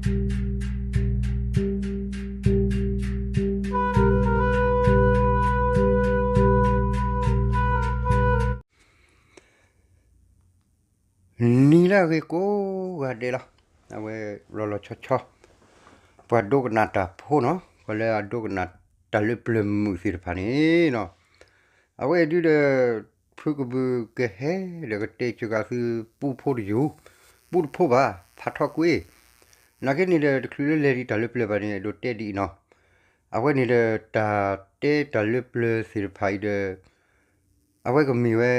နံၤလၢအဂ့ၤကိးဂၤဒဲးလီၤ. အဝဲလီၤလီၤဆီဆီ ပှၤဒိကနၣ်တၢ်ဖိနီၤ, ပှၤလၢအဒိကနၣ်တၢ်လၢပျၢၤမုာ်သ့ၣ်တဖၣ်န့ၣ်နီၤ, အဝဲအံၤဒုဒီး ဖုကဘုးကဟဲဒီးကတဲစှၤဂၤသုပူဖိတယိာ်, ပူတဖိဘၣ်, ဖးထီၣ်ကွံာ်, နာ်က့န့ၣ်ဒီး တချုးလၢလဲၤဒံးတၢ်လၢပျၢၤဘၣ်န့ၣ် အဲၣ်ဒိးတဲဒ်အံၤနီၤ, အဝဲန့ၣ်ဒီး တၢ်တဲတၢ်လၢပျၢၤသ့ၣ်တဖၣ်အံၤဒီး အဝဲကမ့ၢ်ဝဲ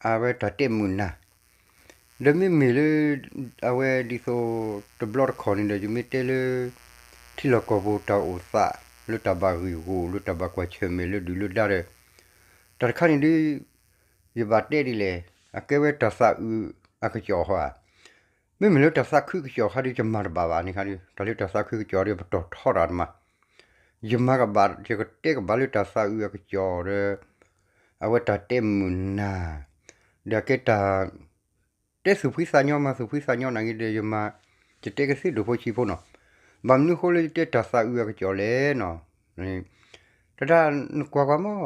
အဝဲတၢ်တဲမုာ်နၢ်, ဒီးမ့မ့ၢ်လၢ အဝဲဒ်သိးတဘျီတခီၣ်န့ၣ်ဒီး ယမ့ၢ်တဲလၢ ထံလီၢ်ကီၢ်ပူၤတၢ်အိၣ်သး လၢတၢ်ဘၣ်ဂံၢ်ဂူာ် လၢတၢ်ဘၣ်ကွၢ်ဆၢၣ်မဲာ်လၢဒုၣ်လၢဒါဒီး တၢ်တခါန့ၣ်ဒု ယဘၣ်တဲဒ်လဲၣ်, အကဲဝဲတၢ်သးအုးအကစီၣ်ဧါ, မ့မ့ၢ်လၢတၢ်သးခုကစီၣ်ခါဒု ယမၤတဘၣ်ဘၣ်န့ၣ်ခါဒု, တၢ်လၢတၢ်သးခုကစီၣ်ဒီး ပတီၢ်ထီတၢ်တမၤ ယမၤကဘၣ် ယကတဲကဘၣ်လၢတၢ်သးအုးအကစီၣ်ဒီး အဝဲတၢ်တဲမုာ်နၢ်, ဒီးအကဲတၢ် တဲသူၣ်ဖှံသးညီမၤသူၣ်ဖှံသးညီနာ်က့ဒီး ယမၤ ယတဲကသ့ဒိၣ်ဖိဆံးဖိနီၤ, ဘၣ်မနုၤအဃိလၢယတဲတၢ်သးအုးအကစီၣ်လဲၣ်နီၤ, တဒၣ်နကွၢ်ကွၢ်မး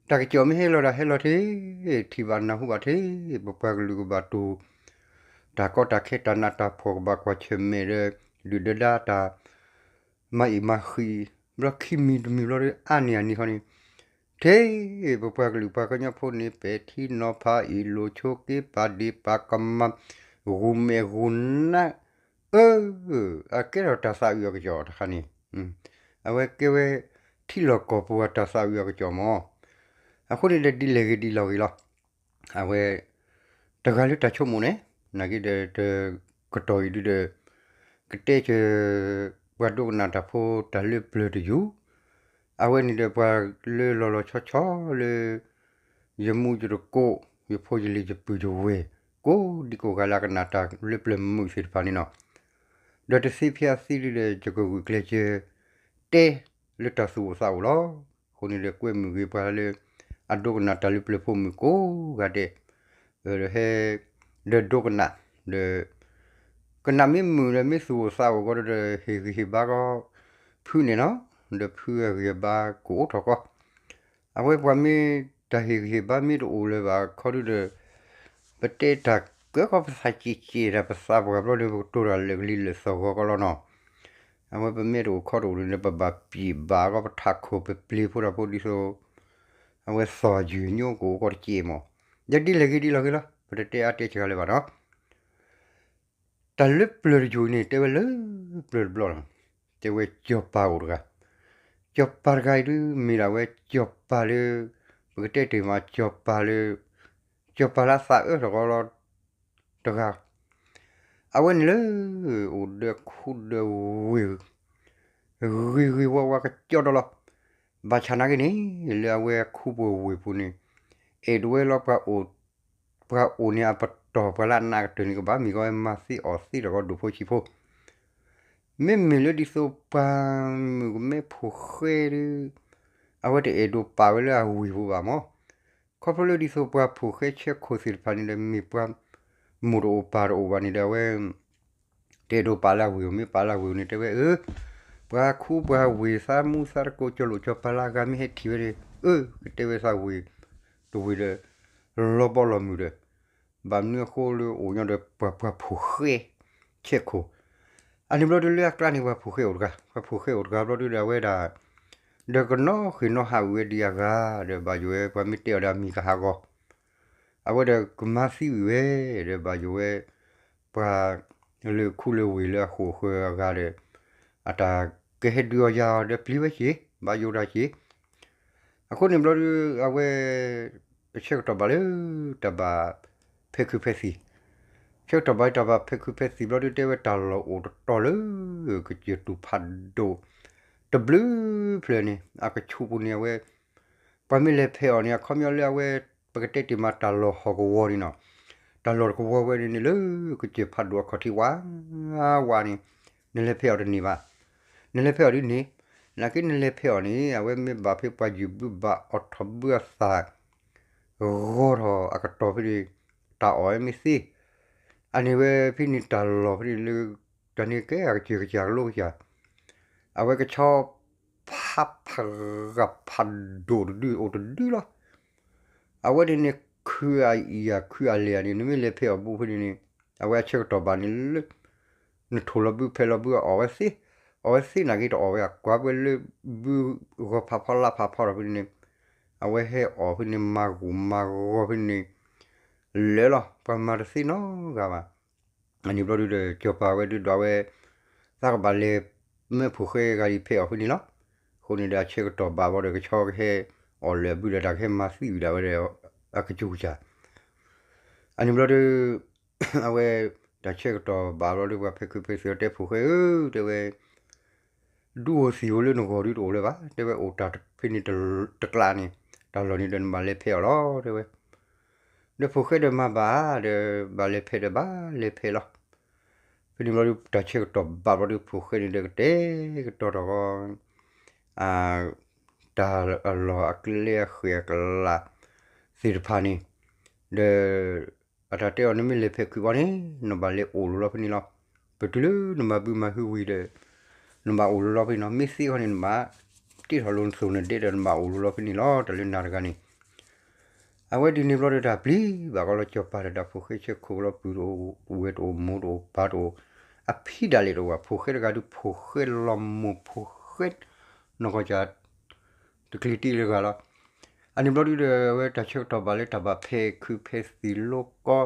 တၢ်ကစီၣ်မ့ၢ်ဟဲလီၤဒီးဟဲလီၤထံ, ထံၣ်ဘၣ်နၢ်ဟူဘၣ်ထံ, ပပှၤကလုာ်ကဘၣ်တူၢ် တၢ်ကီတၢ်ခဲ တၢ်နးတၢ်ဖှီၣ်ကဘၣ်ကွၢ်ဆၢၣ်မဲာ်ဒီး ဒုၣ်ဒၢဒါတၢ် မၤအံၣ်မၤဃံး ဘျီခံမံၤတမံၤဘျီဒီး အါန့ၢ်အန့ၣ်ဃီန့ၣ်, ထဲ ပပှၤကလုာ်ပှၤကညီဖိန့ၣ် ပဲာ်ထံနီၤဖးအံၣ်လိာ်ဆိးက့ ပာ်ဒ့ၣ်ပာ်ကမၣ် ဂူာ်မဲာ်ဂူာ်နါ, အၢ အကဲထီၣ်တၢ်သးအုးအကစီၣ်တခါန့ၣ်, အဝဲကဲဝဲ ထံလီၢ်ကီၢ်ပူၤအတၢ်သးအုးအကစီၣ်မး, အဃိန့ၣ်ဒီးဒ်လဲၣ်ဂ့ၤဒ်လဲၣ်ဂ့ၤလီၤ, အဝဲ တဂၤလၢတၢ်ဆိကမိၣ်န့ၣ်, နာ်က့ဒီး တကတီၢ်အံၤဒုဒီး ကတဲကၢၤ ပှၤဒိကနၣ်တၢ်ဖိတၢ်လၢပျၢၤတယုၢ်, အဝဲန့ၣ်ဒီးပှၤလၢလီၤလီၤဆီဆီလၢ ယမူယတကိး ယဖိယလံၤယပုၢ်ယဝဲၢ် ကိးဒံကိးဂၤလၢအကနၣ်တၢ်လၢပျၢၤမုာ်သ့ၣ်တဖၣ်န့ၣ်နီၤ, ဒီးတသ့ဖဲအသ့ဒုဒီး ယကဂုာ်ကျဲးစၢး တဲလၢတၢ်သူၣ်အိၣ်သးအိၣ်လီၤ. အဃိန့ၣ်ဒီးကွဲမုာ်ဂ့ၤပှၤလၢ အဒိကနၣ်တၢ်လၢပျၢၤဖိမုၣ်ကိးဂၤဒဲး, ဒီးဟဲ ဒီးဒိကနၣ် ဒီး ကနၣ်မ့ၢ်မုာ်ဒီးမ့ၢ်သူၣ်အိၣ်သးအိၣ်ကီးဒီး ဟ့ၣ်ဂံၢ်ဟ့ၣ်ဘါကီး ဖုန့ၣ်နီၤ, ဒီးဖုအဂံၢ်အဘါကအိၣ်ထီၣ်ကီး, အဝဲပှၤမ့ၢ်တၢ်ဟ့ၣ်ဂံၢ်ဟ့ၣ်ဘါမ့ၢ်တအိၣ်လၢၤဘၣ်ခီဒုဒီး ပတဲတၢ်ကၢကီးပသးက့ၤက့ၤဒီး ပသးပှၢ်ဘျီဒီး ပကတိၤတၢ်လၢာ်ကလံၤလၢာ်သီၣ်ဂီၤကီးလီၤနီၤ, အဝဲပမ့ၢ်တအိၣ်ခီတအိၣ်န့ၣ်ဒီး ပဘၣ်ပံၣ်ဘၣ်ကီး ပထးခိၣ်ပပျ့ၤဖိတၢ်ဖိဒ်သိး အဝဲသီၣ်ယုၢ်ညိကအိၣ်ကီးတက့ၢ်မး, ဒီးဒ်လဲၣ်ဂ့ၤဒ်လဲၣ်ဂ့ၤလီၤ ပတတဲအါတဲစှၤလၢၤဘၣ်နီၤ တၢ်လၢပျၢၤတယိာ်အံၤန့ၣ် တဲဝဲလၢပျၢၤတဘျီလီၤ, တဲဝဲစီၤပၤအိၣ်တဂၤ, စီၤပၤတဂၤအံၤဒု မ့ၢ်ဒၣ်ဝဲစီၤပၤလၢ ပကတဲတ့ၢ်မး စီၤပၤလၢ စီၤပၤလၢအသးအၢထီၣ်ကီးလီၤတဂၤ, အဝဲန့ၣ်လၢ အိၣ်ဒီးခူဒီးဝ့ၢ် ဂ့ၤဂ့ၤဝါဝါကကၠီဒီးလီၤ, ဘၣ်ဆၣ်နာ်က့န့ၣ် လၢအဝဲခူပူၤဝ့ၢ်ပူၤန့ၣ် အဲၣ်ဒိးဝဲလီၤ ပှၤအိၣ်န့ၣ်အပတီၢ် ပှၤလၢအနးကတၢၢ်န့ၣ် ကဘၣ်မ့ၢ်ကီးဝဲမၤသ့အီၣ်သ့ထီၣ်ကီးဒိၣ်ဖိဆံးဖိ, မ့မ့ၢ်လၢဒ်သိးပှၤမုၣ်ကမဲဖိဃဲဒီး အဝဲတအဲၣ်ဒိးပာ်ဝဲလၢအဝ့ၢ်ပူၤဘၣ်မး, ခီဖျိလၢဒ်သိးပှၤဖိဃဲဆဲခိၣ်သ့ၣ်တဖၣ်န့ၣ်ဒီး မ့ၢ်ပှၤမိၢ်တအိၣ်ပၢ်တအိၣ်ဘၣ်န့ၣ်ဒီး အဝဲ တအဲၣ်ဒိးပာ်လၢအဝ့ၢ်ဧိၤ မ့ၢ်ပာ်လၢအဝ့ၢ်ဧိၤန့ၣ် တဲဝဲအၢ ပှၤခူပှၤဝ့ၢ်သးမူသးတကိး ကၠီလိာ်ကၠီပၤလၢအဂၤမ့ၢ်ဟဲထံၣ်ဝဲန့ၣ် အၢ ကတဲဝဲသးဝ့ၢ်တဝ့ၢ်ဒီး လီၤဘီလီၤမုၢ်ဒီး ဘၣ်မနုၤအဃိလၢအိၣ်ညီဒီးပှၤ ပှၤဖိဃဲ ဆဲခိၣ်, အန့ၣ်ဘျီဒုလၢအကျါန့ၣ် ပှၤဖိဃဲအိၣ်တဂၤ ပှၤဖိဃဲအိၣ်တဂၤဘျီဒုဒီးအဝဲဒၣ် ဒီးကနီၣ်ဃ့ၢ်နီၣ်ဟးဝံၤဝဲဒံးအဂၤ ဒီးဘၣ်ယိၣ်ဝဲ ပှၤမ့ၢ်တဲအီၤဒီးအမံၤကဟးဂီၤ အဝဲဒီးကမၤသံဝံၤဝဲ ဒီးဘၣ်ယိၣ်ဝဲ ပှၤလၢခူလၢဝ့ၢ်လၢအဃိာ်ဃၢၤအဂၤဒီး အတၢ်ကဟဲဒုးအီၤယၤအီၤဒီးပျံၤဝဲက့ၤ ဘၣ်ယိၣ်တၢ်က့ၤ အဃိန့ၣ်ဘျီဒု အဝဲ ဆၢကတီၢ်ဘၣ်လၢ တၢ်ဘၣ်ဖဲခုဖဲသံၣ်, ဆၢကတီၢ်ဘၣ်လၢတၢ်ဘၣ်ဖဲခုဖဲသံၣ်ဘျီဒု တဲဝဲတၢ်လီၢ်အိၣ်တတီၤလၢ ကစၢၢ်တူၢ်ဖးဒိၣ် တဘျုးဖျၢၣ်န့ၣ် အကဆူးပူၤန့ၣ် အဝဲ ပှၤမ့ၢ်လဲၤဖဲးအီၤန့ၣ် အခီပညီလၢအဝဲ ပကတဲတ့ၢ်မးတၢ်လီၢ်ဟီၣ်ကဝီၤန့ၣ်နီၤ, တၢ်လီၢ်တကဝီၤဝဲန့ၣ်န့ၣ်လၢ ကစၢၢ်ဖးဒိၣ်အခီၣ်ထံးဝးဝးန့ၣ် နလဲၤဖဲးအီၤတန့ၢ်ဘၣ်, နလဲၤဖဲးအီၤဒ်န့ၣ်, နာ်က့နလဲၤဖဲးအီၤန့ၣ် အဝဲမ့ၢ်ဘၣ်ဖဲပှၤယုၢ်ဘုဘၣ်အီၣ်ထီၣ်ဘုအသၣ် ဂီၤထီၣ်အကတီၢ်ဖဲန့ၣ် တၢ်အီၣ်ဝဲမ့ၢ်သ့, အန့ၣ်ဝဲဖဲန့ၣ်တၢ်လီၢ်ဖဲန့ၣ်လၢ တၢ်န့ၣ်ကဲအကစၢၢ်ကစၢ်ကလိကစၢ်, အဝဲကဆီ ဖးဖးဂၤဖးဒိၣ်တဒုအိၣ်တဒုလီၤ. အဝဲန့ၣ်န့ၣ် ခုအယၤခုအလဲၤန့ၣ် နမ့ၢ်လဲၤဖဲအီၤဘိဖဲန့ၣ်န့ၣ် အဝဲအဆၢကတီၢ်ဘၣ်န့ၣ်လၢ နထိၣ်လီၤဘုဖဲလီၤဘုအီၣ်ဝဲသ့, အီၣ်ဝဲသ့နာ်က့တအီၣ်ဝဲ အကွၢ်ဝဲလၢဘုဂီၤဖးဖီလါဖးဖီထီၣ်ဖဲန့ၣ်န့ၣ် အဝဲဟဲအီၣ်ဖဲန့ၣ် မၤဂူာ်မၤဂီၤဖဲန့ၣ်န့ၣ် လၢာ်လီၤ ပှၤမၤတသ့နီတဂၤဘၣ်. အန့ၣ်ဘျီဒုဒီး စီၤပၤဝဲဒုဒီးအဝဲ သးကဘၣ်လဲၤမၢဖိၣ်ဃဲဂၤဒံးဖဲအီၤဖဲန့ၣ်လီၤ. အဃိန့ၣ်ဒီးအဆၢကတီၢ်ဘၣ်ဘျီဒီး ကဆီကဟဲအီၣ်လၢာ်ဘုဒီးတၢ်ကဟဲမၤသံဝံၤဒၣ်ဝဲဒီး အကစၢၢ်ကစၢ် အန့ၣ်ဘျီဒု အဝဲ တၢ်ဆၢကတီၢ်ဘၣ်ဘျီဒု ပှၤဖဲခုဖဲသံးအီၤတဲ ဖိၣ်ဃဲဧၢ တဲဝဲ ဒူအိၣ်သံၣ်အိၣ်လၢနဂီၢ်ဒုတအိၣ်လၢၤဘၣ်, တဲဝဲ အိၣ်တၢ်ဖဲန့ၣ်တကျးန့ၣ် တၢ်လီၢ်န့ၣ်ဒီးနဘၣ်လဲၤဖဲအီၤလီၤ တဲဝဲ. ဒီးဖိၣ်ဃဲဒီးမၤဘၣ်ဒီး ဘၣ်လဲၤဖဲဒီးဘၣ်လဲၤဖဲလီၤ. ဖဲန့ၣ်ဘျီဒု တၢ်ဆၢကတီၢ်ဘၣ်ဘျီဒု ဖိၣ်ဃဲန့ၣ်ဒီးကတဲာ်ကတီၤထီၣ်ဂီၤ တၢ်အလီၢ်အကျဲအဃဲၢ်အကလးသ့ၣ်တဖၣ်န့ၣ် ဒီး အတၢ်တဲအီၤ နမ့ၢ်လဲၤဖဲခုဘီန့ၣ် နဘၣ်လဲၤအိၣ်လိၤလီၤဖဲန့ၣ်လီၤ. ပတုၤလၢနဘၣ်ဘုမၤဟုဝံၤဒီး နဘၣ်အိၣ်လိၤလီၤဖဲန့ၣ်လီၤ. မ့ၢ်သ့ခီန့ၣ် နဘၣ်တ့ထီၣ်လိၤနသိၣ်နဒဲဒီး နဘၣ်အိၣ်လိၤလီၤဖဲန့ၣ်လီၤ တၢ်လၢနၤတဂၤန့ၣ်. အဝဲဒ်န့ၣ်ဘျီဒီး တၢ်ပျံၤဘၣ်ကီးလီၤ စီၤပၤဒီးတၢ်ဖိၣ်ဃဲဆၢခိၣ်လီၤ ပုၢ်တအိၣ်ဝဲၢ်တအိၣ်မိၢ်တအိၣ်ပၢ်တအိၣ် အဖံဒၣ်လဲၣ်တအိၣ်ဘၣ် ဖိၣ်ဃဲတဂၤဒု ဖိၣ်ဃဲလီၤမိၢ်ဖိၣ်ဃဲ နီၢ်ကီၢ်ကၢ် တချံးတံၢ်တဂၤလီၤ. အန့ၣ်ဘျီဒုဒီး အဝဲတၢ်ဆၢကတီၢ်ဘၣ်လၢတၢ်ဘၣ်ဖဲခုဖဲသံးလိကီ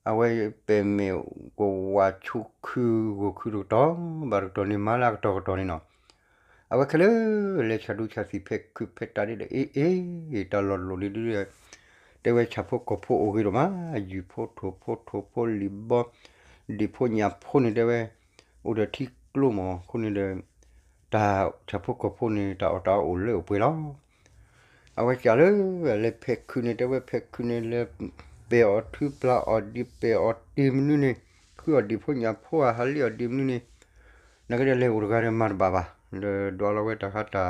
အဝဲပဲာ်မဲာ်ကဝၤဆူခုဂိၢ်ခုတကတီၢ် ဘၣ်တကတီၢ်န့ၣ် မၤလၢအကတီၢ်ကတီၢ်န့ၣ်နီၤ. အဝဲခဲလၢာ် လဲၤဆၣ်ဒူဆၣ်သံၣ်ဖဲခုဖဲတၢ်ဒ်ဒီး အ့ၣ်အ့ၣ် တၢ်လီၢ်လိၣ်န့ၣ်ဒုဒီး တဲဝဲဆၣ်ဖိကီၢ်ဖိအိၣ်ဂ့ၤဒိၣ်မး ယုၢ်ဖိထိၣ်ဖိထိၣ်ဖိလံာ်ဘီ ဒံၣ်ဖိညၣ်ဖိန့ၣ်တဲဝဲ အိၣ်ဒီးထံကျိမး အဃိန့ၣ်ဒီး တၢ်ဆၣ်ဖိကီၢ်ဖိန့ၣ် တၢ်အီၣ်တၢ်အီအိၣ်လၢအိၣ်ပှဲၤလီၤ. အဝဲစံးလၢ လဲၤဖဲခုန့ၣ် တဲဝဲ ဖဲခုန့ၣ် လဲၤပဲာ်အီၤထုပျၢ်အီၤဒံး ပဲာ်အီၤတ့ၢ်မနုၤန့ၣ် ဃုအီၣ်ဒံၣ်ဖိညၣ်ဖိ အဟးလံအီၤဒံးမနုၤန့ၣ် နာ်က့ဒီးလဲၤအိၣ်တဂၤဒီးမၤတဘၣ်ဘၣ် ဒီးဒွးလီၤဝဲတၢ်ဟးတၢ်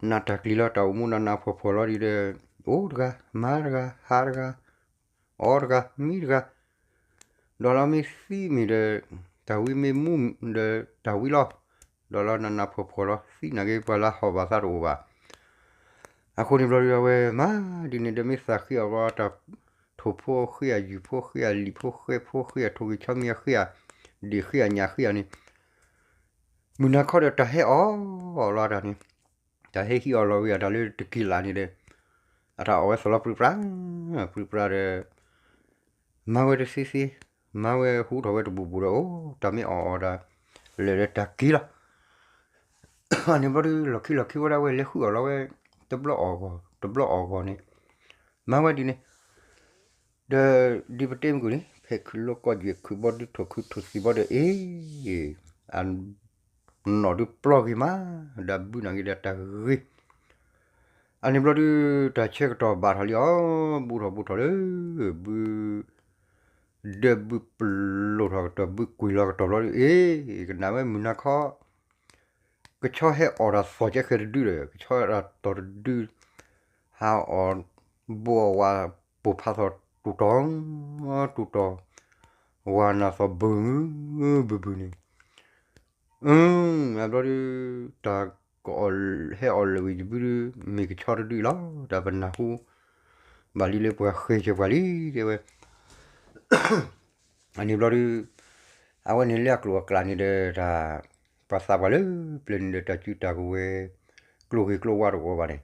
နးတၢ်ကျံၤလီၤ တၢ်အိၣ်မူနးနးဖှီၣ်ဖှီၣ်လီၤဒ်ဒီး အိၣ်တဂၤ မၤတဂၤ ဟးတဂၤ အီၣ်တဂၤ မံတဂၤ ဒီးလီၤမ့ၢ်သံမ့ၢ်ဒီး တၢ်ဝံမ့ၢ်မူဒီးတၢ်ဝံလီၤ. ဒီးလီၤနးနးဖှီၣ်ဖှီၣ်လီၤ သံနာ်က့ပှၤလၢဟီၣ်ဘၣ်သးတအိၣ်ဘၣ်. အဃိန့ၣ်ဘျီဒုအဝဲမၤဒ်န့ၣ်ဒီး မ့ၢ်သးဃ့အီၤဘျီ တၢ်ထိၣ်ဖိဃ့ဧါ ယုၢ်ဖိဃ့ဧါ လံာ်ဖိဃဲဖိဃ့ဧါ ထိၣ်ဂံၢ်ဆီမံၤဃ့ဧါ ဒံၣ်ဃ့ဧါညၣ်ဃ့ဧါန့ၣ် မုၢ်နၤခီဒီးတၢ်ဟဲအီၣ်လီၤတၢ်န့ၣ် တၢ်ဟဲဟံးအီၣ်လီၤဝံၤအတၢ်လၢတကံၢ်လးန့ၣ်ဒီး အတၢ်အီၣ်ဝဲသီလီၤပြံပြါ ပြံပြါဒီး မၤဝဲတသ့သ့ မၤဝဲဟူထီၣ်ဝဲတဘူၣ်ဘူၣ်ဒီး အိၣ်တၢ်မ့ၢ်အီၣ်အီၣ်ဒီး လၢာ်ဒီးတၢ်က့ၤလီၤ. အန့ၣ်ဘျီဒု လီၢ်ခံလီၢ်ခံဝဲဒၣ်ဝဲလဲၤဃုအီၣ်လီၤဝဲ တဘျီအီၣ်ဂီၢ် တဘျီအီၣ်ဂီၢ်န့ၣ် မၤဝဲဒ်န့ၣ် ဒီးဒ်ပတဲမုၢ်ကွံာ်န့ၣ် ဖဲခုလိကီၢ်ယွဲၢ်ခုဘီဒု ထိၣ်ခုထိၣ်သံၣ်ဘီဒီး အ့ၣ် အနီၢ်ဒုပျီဂ့ၤမး ဒီးဘုနာ်က့ဒီးတၢ်ဂ့ၤ အန့ၣ်ဘျီဒု တၢ်ဆၢကတီၢ်ဘၣ်ထီၣ်လံအီၤ ဘူးထီၣ်ဘူးထီၣ်လၢ ဘု ဒၢဘုပလိာ်ထီၣ်ကတီၢ် ဘုကွံာ်လီၤကတီၢ်ဘျီဒု အ့ၣ် ကနၣ်ဝဲမုၢ်နၤခီ ကဆီဟဲအီၣ်တၢ်သီၣ်ကဲဃဲၤတဒုဒီး ကဆီတၢ်တီၢ်တဒု ဟးအီၣ်ဘိအဝၤပိာ်ဖးသီၣ်တူၢ်တီၢ် တူၢ်တီၢ် ဝၤနၢ်သီၣ်ဘုၢ်ဘုၢ်န့ၣ် အဘျီဒု တၢ်ကဟဲအီၣ်လၢာ်ဝံၤတဘုဒု မ့ၢ်ကဆီတဒုအံၤလီၤ တၢ်ပနၢ်ဟူ ဘၣ်လံလၢပှၤဃဲၤစၢၤပှၤလံ တဲဝဲ အန့ၣ်ဘျီဒု အဝဲန့ၣ်လၢအကျိာ်အကျဲန့ၣ်ဒီး တၢ်ပှၤသးပှၢ်လၢပျၢၤန့ၣ်ဒီး တၢ်စုတၢ်ကဝဲၤ ကျိၣ်ဂ့ၤကျိၣ်ဝါတအိၣ်ဘၣ်န့ၣ်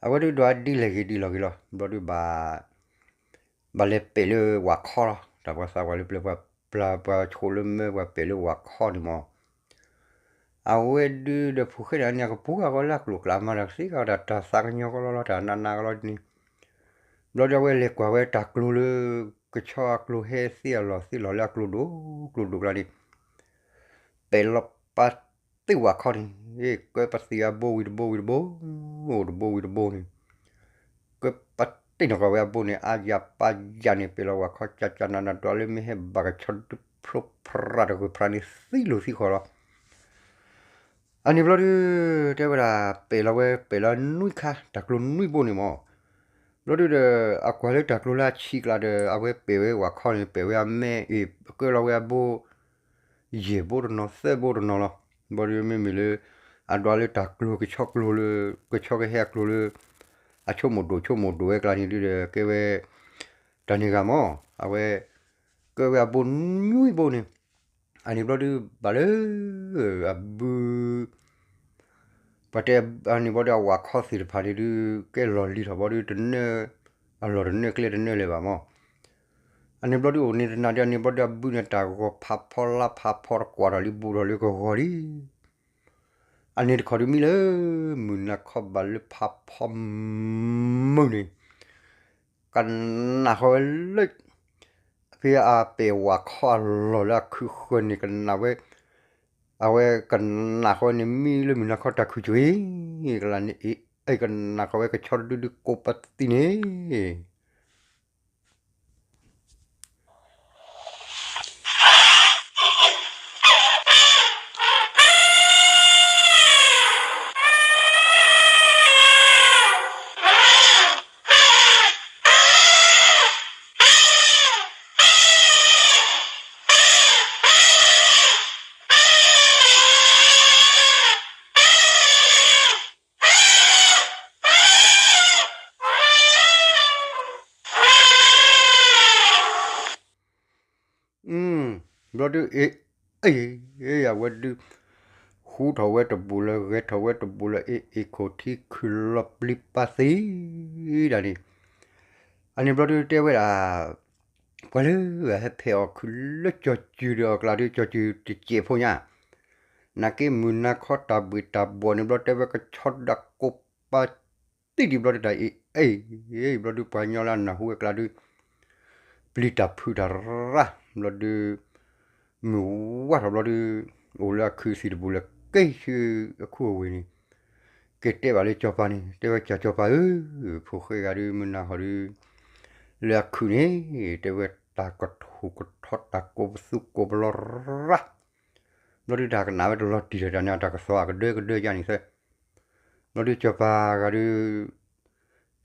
အဝဲဒုဒွးဒ်လဲၣ်ဂ့ၤဒ်လဲၣ်ဂ့ၤလီၤ ဘျီဒုဘၣ် ဘၣ်လဲၤပဲာ်လၢဝၤခီလီၤ တၢ်ပှၤသးပှၢ်လၢပျၢၤပှၤပျၢၤပှၤဆိးလၢမၢပှၤပဲာ်လၢဝၤခီန့ၣ်မး အဝဲဒုဒီးဖိၣ်ဃဲန့ၣ် အကပူၤဂၤကီးလၢအကျိာ်ကျဲမၤတၢ်ကသ့ကီး တၢ်သးကညီၤကီးလီၤလီၤ တၢ်နးနးကီးလီၤဒ်န့ၣ် ဘျီဒုအဝဲလဲၤကွၢ်ဝဲတၢ်ကျိၤလၢ ကဆီအကျိၤဟဲသ့အလီၢ်သ့လီၤလၢအကျိၤဒိၣ် ကျိၤဒိၣ်ကျါန့ၣ် ပဲာ်လီၤပာ်တ့ၢ်ဝၤခီန့ၣ် ကဲပသံးအဘိဝံၤတဘိဝံၤတဘိ အိၣ်တဘိဝံၤတဘိန့ၣ် ကဲပာ်တ့ၢ်နီၢ်ကီၢ်ဝဲအဘိန့ၣ် အါယၤပာ်ယၤန့ၣ် ပဲာ်လီၤဝၤခီကၠးကၠးနးနး ဒွးလၢမ့ၢ်ဟဲဘၣ်ကဆီဒုဖျိဖရၣ်တဂုာ်ဖရၣ်န့ၣ် သံလိာ်သံဃီလီၤ အန့ၣ်ဘျီဒု တဲဝဲဒၣ် ပဲာ်လီၤဝဲ ပဲာ်လီၤနွံခါ တၢ်ကျိၤနွံဘိန့ၣ်မး ဘျီဒုဒီး အကွၢ်လၢတၢ်ကျိၤလၢအဆံးကျါဒီး အဝဲပဲာ်ဝဲဝၤခီန့ၣ် ပဲာ်ဝဲအမဲ အ့ၣ် ကဲလီၤဝဲအဘိ ယဲၢ်ဘိတနီၤ သၢဘိတနီၤလီၤ. ဘျီဒုးမ့မ့ၢ်လၢ အဒွးလၢတၢ်ကျိၤ ကဆီကျိၤလၢ ကဆီကဟဲအကျိၤလၢ အဆိကမိၣ်ဒိၣ်ဆိကမိၣ်ဒိၣ်ဝဲအကျါန့ၣ်ဒုးဒီး ကဲဝဲ တၢ်န့ၣ်ဂ့ၤမး အဝဲ ကဲဝဲအဘိနွံဘိန့ၣ် အန့ၣ်ဘျီဒုး ဘၣ်လၢ အဘု ပှၤတဲအန့ၣ်ဘျီဒုး အဝၤခီသ့ၣ်တဖၣ်န့ၣ်ဒုး ကဲလီၢ်လံၤထီၣ်ဘျီဒုး တနၢ အလီၢ်တနၢကျဲတနၢလၢၤဘၣ်မး. အန့ၣ်ဘျီဒုး အိၣ်န့ၣ်တနၤဒုး အန့ၣ်ဘျီဒုး အဘုန့ၣ် တၢ်ဂီၤဖးဖီလါဖးဖီတကွၢ်ထီၣ်လံ ဘူးထီၣ်လၢကဂီၤလံ. အန့ၣ်တခီဒုးမံလၢ မုၢ်နၤခီဘၣ်လၢဖးဖီမုၢ်န့ၣ် ကနၣ်ဃီဝဲလၢ ဖဲအပဲာ်ဝၤခီအလီၢ်လၢအခုးဃၢၤန့ၣ် ကနၣ်ဝဲ အဝဲကနၣ်ဃီဝဲန့ၣ် မံလၢမုၢ်နၤခီတၢ်ခုၣ်ကွံာ် ကလါန့ၣ် အ့ၣ် ကနၣ်ဃီဝဲကဆီတဒုဒုကိးပသံန့ၣ် ဘျီဒုး အ့ၣ် အဝဲဒုး ဟူထီၣ်ဝဲတဘူးလၢ ဂဲၤထီၣ်ဝဲတဘူးလၢ အ့ၣ် အ့ၣ်ခိၣ်ထံခုၣ်လီၤပျံၤပာ်သံဒၣ်န့ၣ် အန့ၣ်ဘျီဒုးတဲဝဲဒၣ် ပှၤလၢအဟဲဖဲးအီၣ်ခုးလၢကၠီၤစုၤဒီးအကျါဒုး ကၠီၤစုၤတစဲးဖိညါ နာ်က့မုၢ်နၤခီတၢ်ဘှ့ၣ်တၢ်ဘှီၣ်န့ၣ်ဘျီ တဲဝဲကဆီတဒုကိးပာ်သံဒံးဘျီဒုးတၢ်အ့ၣ် အ့ၣ် ဘျီဒုးပှၤကညီလၢအနၢ်ဟူဝဲအကျါဒုး ပျံၤတၢ်ဖုးတၢ်ရၢ ဘျီဒုး မုၢ်ဝါထီၣ်ဘျီဒုး အိၣ်လၢအခုးသံၣ်တဘူးလၢက့ၤဆူအခုးအဝ့ၢ်န့ၣ် က့ၤတဲဘၣ်လၢစီၤပၤန့ၣ် တဲဝဲကၠီၤစီၤပၤဧၢ ဖိၣ်ဃဲဂၤဒုး မုၢ်နၤဟီၣ်ဒုး လၢအခုးန့ၣ် တဲဝဲတၢ်ကထူၣ်ကထီတၢ်ကိးပသူကိးပလီၤရၢ ဘျီဒုးတၢ်ကနၣ်ဝဲတလီၤတံၢ်ဒီးတၢ်န့ၣ် တၢ်ကသီၣ်အကဒၢကဒၢယါန့ၣ်သၢ ဘျီဒုးစီၤပၤဂၤဒုး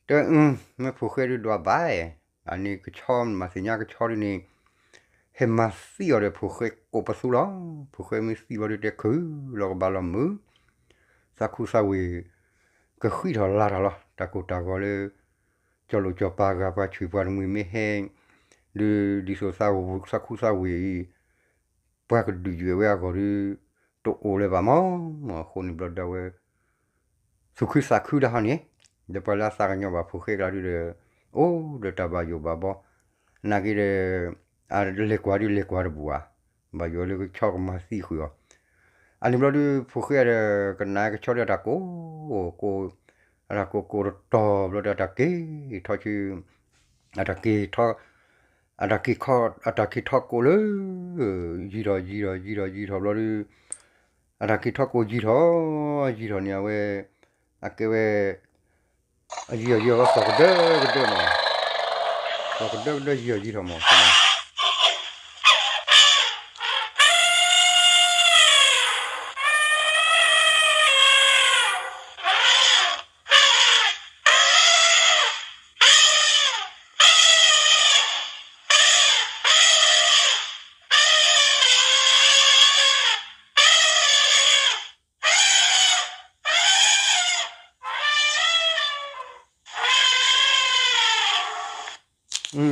တဲဝဲ မ့ၢ်ဖိၣ်ဃဲဒုးဒွးဘၣ် အန့ၣ်ကဆီမၤသ့ၣ်ညါကဆီဒုးန့ၣ် ဟဲမၤသံအီၤဒီးဖိၣ်ဃဲကိးပသူလီၤ. ဖိၣ်ဃဲမ့ၢ်သံဘျီဒုးတဲခုးလီၤကဘၣ်လီၤမုာ် သးခူသးဝ့ၢ် ကဃံထီၣ်လၤထီၣ်လီၤ. တၢ်ကိၢ်တၢ်ဂီၤလၢ ကၠီၤလိာ်စီၤပၤဂၤပှၤဆံးပှၤတမှံၤမ့ၢ်ဟဲ ဒုးဒ်သိးသးခူသးဝ့ၢ်အံၤ ပှၤကဒုးယွဲၣ်ဝဲအဂီၢ်ဒုး တအိၣ်လၢၤဘၣ်မး. အဃိန့ၣ်ဘျီဒုးဝဲ သူၣ်ခုသးခုတၢ်ဟီန့ၣ် ဒီးပှၤလၢအသးကညီၤဘၣ်ဖိၣ်ဃဲကျါဒုးဒီး အိၣ်ဒီးတၢ်ဘၣ်ယိၣ်ဘၣ်ဘီ နာ်က့ဒီး အလဲၤကွၢ်ဒုးလဲၤကွၢ်တဘူးဧါ ဘၣ်ယိၣ်လၢကဆီကမၤသံဃုာ်အီၤ အန့ၣ်ဘျီဒုး ဖိၣ်ဃဲဒီး ကနၣ်ကဆီဒီးတၢ်ကိး ကိး အတၢ်ကိးကိးတတီၤဘျီဒီး အတၢ်က့ၤထီၣ်ဆူ အတၢ်က့ၤထီၣ် အတၢ်က့ၤခီ အတၢ်က့ၤထီၣ်ကိးလၢ ယံၤထီၣ်ယံၤထီၣ်ယံၤထီၣ်ယံၤထီၣ်ဘျီဒုး အတၢ်က့ၤထီၣ်ကိးယံၤထီၣ် ယံၤထီၣ်န့ၣ် အဝဲ အကဲဝဲ အယံၤထီၣ်ယံၤထီၣ်ဘျီ သီၣ်ကဒၢကဒၢမး သီၣ်ကဒၢကဒၢယံၤထီၣ်ယံၤထီၣ်မး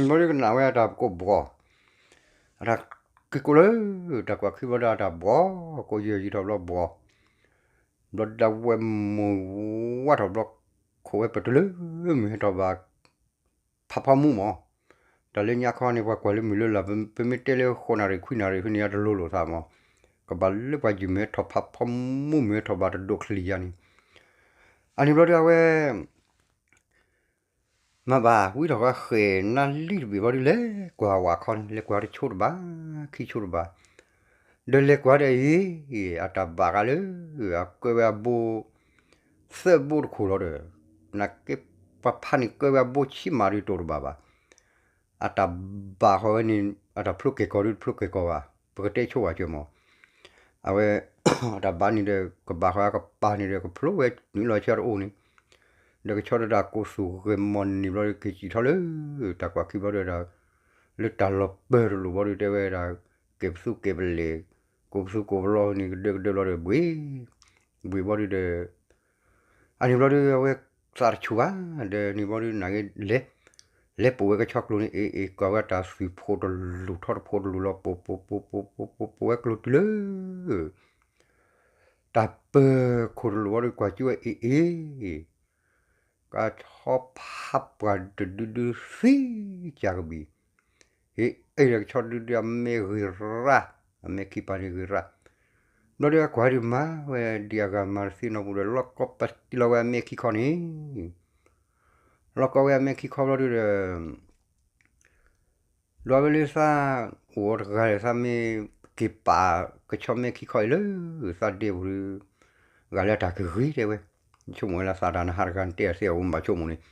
ဘျီဒုးကနၣ်ဝဲအတၢ်ကိးဘှီၣ် အတၢ်က့ၤကိးလၢ တၢ်ကွၢ်ခံဘျီဒီးအတၢ်ဘှီၣ် ကိးယံၤယံၤထီၣ်ဘျီဘှီၣ် ဘျီဒုးဝဲမုၢ်ဝါထီၣ်ဘျီ ခိးဝဲပတုၤလၢ မုၢ်ဟဲထီၣ်ဘၣ် ဖးဖီမူမး တၢ်လၢညါခီန့ၣ် ပှၤကွၢ်လၢမုၢ်လၢလၢ် ပမ့ၢ်တဲလၢဃိးနၣ်ရံၣ်ခွံနၣ်ရံၣ်ဖဲန့ၣ် အတလိၤလိာ်သးမး ကဘၣ်လၢပှၤယုၢ်မုၢ်ဟဲထီၣ်ဖးဖီမူ မုၢ်ဟဲထီၣ်ဘၣ်တဒိးချံးယါန့ၣ် အန့ၣ်ဘျီဒုးအဝဲ မၤဘၣ်ဝံထီၣ်ဃီဃဲၤနါလံတဘ့ၣ်ဘျီဒုး လဲၤကွၢ်ဝၤခီန့ၣ် လဲၤကွၢ်တဆိတဘၣ် ခံဆိတဘၣ် ဒီးလဲၤကွၢ်ဒီးအံၤ အတၢ်ဘၣ်ဃးလၢ အကဲဝဲအဘိ သၢဘိတခိၣ်လီၤဒီး နာ်က့ပှၤဖးန့ၣ်ကဲဝဲအဘိဆံးမးဒုးတိၢ်တဘၣ်ဘၣ် အတၢ်ဘၣ်ဃီဝဲန့ၣ် အတၢ်ဖျိကဲၣ်ကီၢ်ဒုးတဖျိကဲၣ်ကီၢ်ဘၣ် ပကတဲဆိဝဲကၢမး အဝဲ အတၢ်ဘၣ်န့ၣ်ဒီး ကဘၣ်ဃီအကပၤန့ၣ်ဒီး ကဖျိဝဲနွံလီၤဆၢတအိၣ်န့ၣ် ဒီးကဆီဒီးတၢ်ကိးသူၣ်ဂဲၤမီၢ်န့ၣ်ဘျီဒုး က့ၤစံၣ်ထီၣ်လၢ တၢ်ကွၢ်ခံဘျီဒီး လၢတၢ်လီၤပၢၢ်တလိၣ်ဘျီဒုး တဲဝဲဒၣ် ကဲပသူကဲပလဲၢ် ကိးပသူကိးပလီန့ၣ် ကဒၢကဒၢဘျီဒီး ဘှံး, ဘှံးဘျီဒုဒီး အန့ၣ်ဘျီဒု အဝဲသးတဆူၣ်ဘၣ်, ဒီးန့ၣ်ဘျီဒု နာ်က့ လဲၤ, လဲၤပိာ်ဝဲကဆီကျိန့ၣ် အ့ၣ်အ့ၣ် ကွၢ်ဝဲတၢ်သွံၣ်ဖိတလူၢ်ထီတဖိတလူၢ်လီၤ ပိာ်ပိာ်ပိာ်ပိာ်ပိာ်ပိာ်ပိာ်ဝဲကျိတုၤလၢ တၢ်ပၢၤခိၣ်တလူၢ်ဘျီဒု ကွၢ်ကၠူဝဲအ့ၣ်အ့ၣ် ကဆီဖးပှၢ်တဒုဒုသံကၢ်ကဘံၣ်, ဟ့ၣ်အ့ၣ်ဒီးကဆီဒုဒုအမဲာ်ဂ့ၤရၣ်, အမဲာ်ခံပၤန့ၣ်ဂ့ၤရၣ်, ဘျီဒုအကွၢ်ဒုးမၤဝဲဒံးအဂၤမၤတသ့နီတပူၤဒီး လီၢ်ကီပာ်တံၢ်လီၤဝဲအမဲာ်ခံခီန့ၣ်, လီၢ်ကီဝဲအမဲာ်ခံခီဘျီဒုဒီး ဒွးဝဲလၢသးအိၣ်အီၤတဂၤဒီး သးမ့ၢ်က့ၤပာ်ကဆီမဲာ်ခံခီအံၤလၢ သးဒ့ပူၤဒီး ဂၤလၢအတၢ်ကဂ့ၤတဲဝဲ, ဆိကမိၣ်ဝဲလၢသးတၢ်နဟးတဂၤနတဲအီၤသ့အဝဲမၤဆိကမိၣ်န့ၣ်,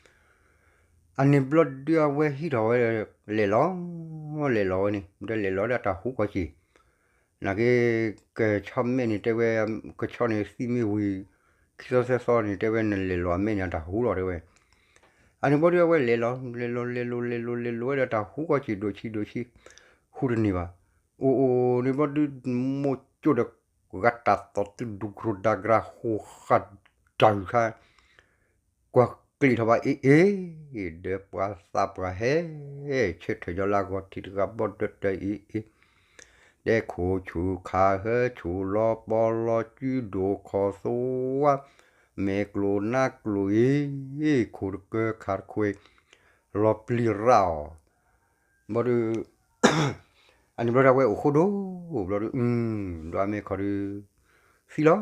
အန့ၣ်ဘျီဒုအဝဲဟံးထီၣ်ဝဲ လဲၤလီၤ, လဲၤလီၤဝဲန့ၣ် ဒီးလဲၤလီၤလၢအတၢ်ဟူကီၢ်က့ၤ, နာ်က့ ကဆီမဲာ်န့ၣ်တဲဝဲ, ကဆီန့ၣ်သံမ့ၢ်ဝံၤ ခံသီသၢသီန့ၣ် တဲဝဲနလဲၤလီၤအမဲာ်န့ၣ် အတၢ်ဟူလီၤတဲဝဲ, အန့ၣ်ဘျီဒုအဝဲလဲၤလီၤ လဲၤလီၤ လဲၤလီၤ လဲၤလီၤ လဲၤလီၤဝဲဒီးတၢ်ဟူကီၢ်က့ၤဒိၣ်ဆံးဒိၣ်ဆံး, ဟူတန့ၢ်ဘၣ်, အိၣ်အိၣ်န့ၣ်ဘျီဒု မိၢ်ကၠိဒီး ဂၤတၢ်သီၣ်သုဒူကြိၤဒါကြၤဟူးဃာ်တၢ်ယူၤခါ ကွၢ်ကျ့ထီၣ်ဘၣ်အ့ၣ်အ့ၣ်, ဒီးပှၤသးပှၢ်ဟဲ ဆၢထၢၣ်ညီလၢအဂီၢ်ထံးတဂၤဘီဒီတၢၢ်အ့ၣ်အ့ၣ်, တဲခိၣ်ဆူၣ်ခးဟၢဆူၣ်လီၤပီလီၤစုဒိၣ်ခီၣ်သိဝါ, မဲာ်ကျိၤနါကျိၤအ့ၣ်, ခိၣ်တကၢခးတခွဲး, လီၤပျံၤရၣ်အီၤ ဘျီဒု အန့ၣ်ဘျီဒုအဝဲအိၣ်ဃိဒိၣ် ဘျီဒု ဒွးမဲာ်ခီဒု သံလီၤ,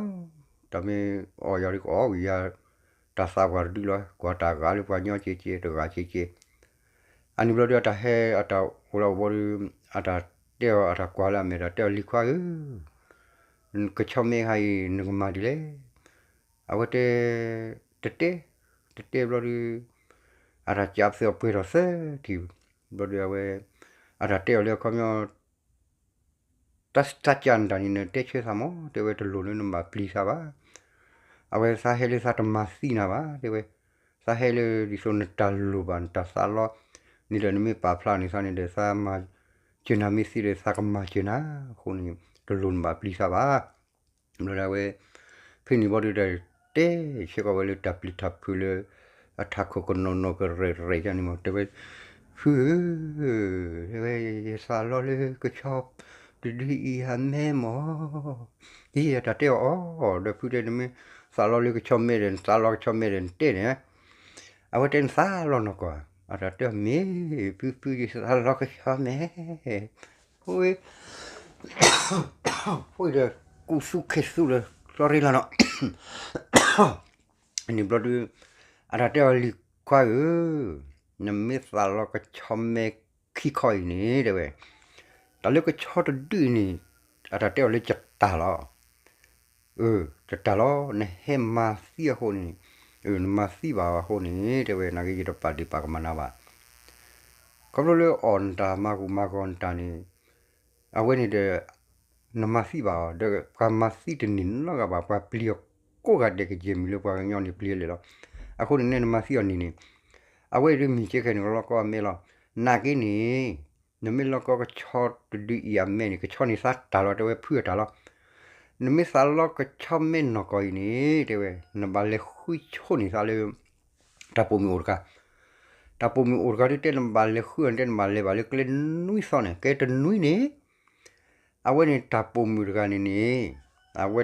တၢ်မ့ၢ်အီၣ်ယၤဒုကအီၣ်ဝံၤယၤ, တၢ်သးပှၢ်တဒုလီၤ ကွၢ်တၢ်ဂၤလၢပှၤညီကဲကဲတဂၤကဲကဲ, အန့ၣ်ဘျီဒုအတၢ်ဟဲအတၢ်အိၣ်လၢအဘျီဒု အတၢ်တဲအီၤ အတၢ်ကွၢ်လၢအမဲာ်တၢ်တဲအီၤ လံၤခွါဧၢ, ကဆီမဲာ်ခါအံၤ နကမၤဒ်လဲၣ်, အဝဲတဲ တတဲ, တတဲဘျီဒု အတၢ်ကးပသ့အီၤပှဲၤထီၣ်သၢထံၣ်, ဘျီဒုအဝဲ အတၢ်တဲအီၤလၢအခီပညီ တၢ်စတၢ်ကးနတၢ်န့ၣ် နတဲဆၢသးမး တဲဝဲတလိၣ်လၢနဘၣ်ပျံၤသးဘၣ်, အဝဲသးဟဲလၢသးတမၤသံနၤဘၣ် တဲဝဲ, သးဟဲလၢဒ်သိးနတၢ်လိၣ်ဘၣ် နတၢ်သးလီ န့ၣ်ဒီးနမ့ၢ်ပာ်ဖျါန့ၢ်သးန့ၣ်ဒီး သးမၤစၢၤနၤမ့ၢ်သ့ဒီး သးကမၤစၢၤနၤ, အဃိန့ၣ် တလိၣ်နဘၣ်ပျံၤသးဘၣ် ဘျီဒၣ်ဝဲ ဖဲန့ၣ်ဘျီဒုဒီး တဲဆၢကီးဝဲလၢတၢ်ပျံၤတၢ်ဖုးလၢ အထးခိၣ်ကနီၤနီၤကရဲၣ်ရဲၣ်ယါန့ၣ်မး တဲဝဲ, ဖုဧၢ, တဲဝဲ ယသးလီလၢကဆီတဒုအံၤအမဲာ်မး, အံၤအတၢ်တဲအီၤအီၤ ဒီးဖုတဲ နမ့ၢ်သးလီလၢကဆီမဲာ်ဒီး နသးလီကဆီမဲာ်ဒီး နတဲန့ၣ် အဝဲတဲနသးလီနီၢ်ကီၢ်, အတၢ်တဲအီၤမ့ၢ် ဖုဖုယသးလီကဆီမဲာ်, ဝဲ ဖုဒီး ကူသူခဲသူဒီး လီၤရ့လီၤနီၤ, န့ၣ်ဘျီဒု အတၢ်တဲအီၤလံၤခွါဧၢ, နမ့ၢ်သးလီကဆီမဲာ်ခံခီအံၤန့ၣ် တဲဝဲ, တၢ်လၢကဆီတဒုအံၤန့ၣ် အတၢ်တဲအီၤလၢယတၢ်လီၤ အၢ ယတၢ်လီၤ နဟဲမၤသံအဃိန့ၣ်, နမၤသံဘၣ်အဃိန့ၣ် တဲဝဲ နာ်က့ ယတပာ်ဒ့ၣ်ပာ်ကမၣ်နၤဘၣ်, ခီဖျိလၢအီၣ်နတၢ်မၤဂူာ်မၤဂီၤနတၢ်န့ၣ်, အဝဲန့ၣ်ဒီး နမၤသံဘၣ်အီၤ ဒီးပှၤမၤသံတန့ၢ်နီတဂၤဘၣ် ပှၤပျံၤအီၤကိးဂၤဒဲးကယဲၢ်မံၤလၢပှၤကညီန့ၣ်ပျံၤအီၤလဲာ်လီၤ, အဃိန့ၣ်နဲနမၤသံအီၤန့ၣ်န့ၣ်, အဝဲဒုးမ့ၢ်ကဲခဲန့ၣ်လီၤကီအမဲာ်လီၤ, နာ်က့န့ၣ် နမ့ၢ်လီၤကီကဆီတဒုအံၤအမဲာ်န့ၣ် ကဆီန့ၣ်သးတၢ်လီၤ တဲဝဲဖုအတၢ်လီၤ, နမ့ၢ်သးလီကဆီမဲာ်နီၢ်ကီၢ်အံၤန့ၣ် တဲဝဲ နဘၣ်လဲၤဃုဆိန့ၢ်သးလၢ တၢ်ပိာ်မုၣ်အိၣ်တဂၤ, တၢ်ပိာ်မုၣ်အိၣ်တဂၤဒုးတဲနဘၣ်လဲၤဃုအီၤန့ၣ် တဲနဘၣ်လဲၤဘၣ်လၢကျဲနွံသီန့ၣ် ကဲတနွံန့ၣ်, အဝဲန့ၣ်တၢ်ပိာ်မုၣ်တဂၤန့ၣ်န့ၣ်, အဝဲ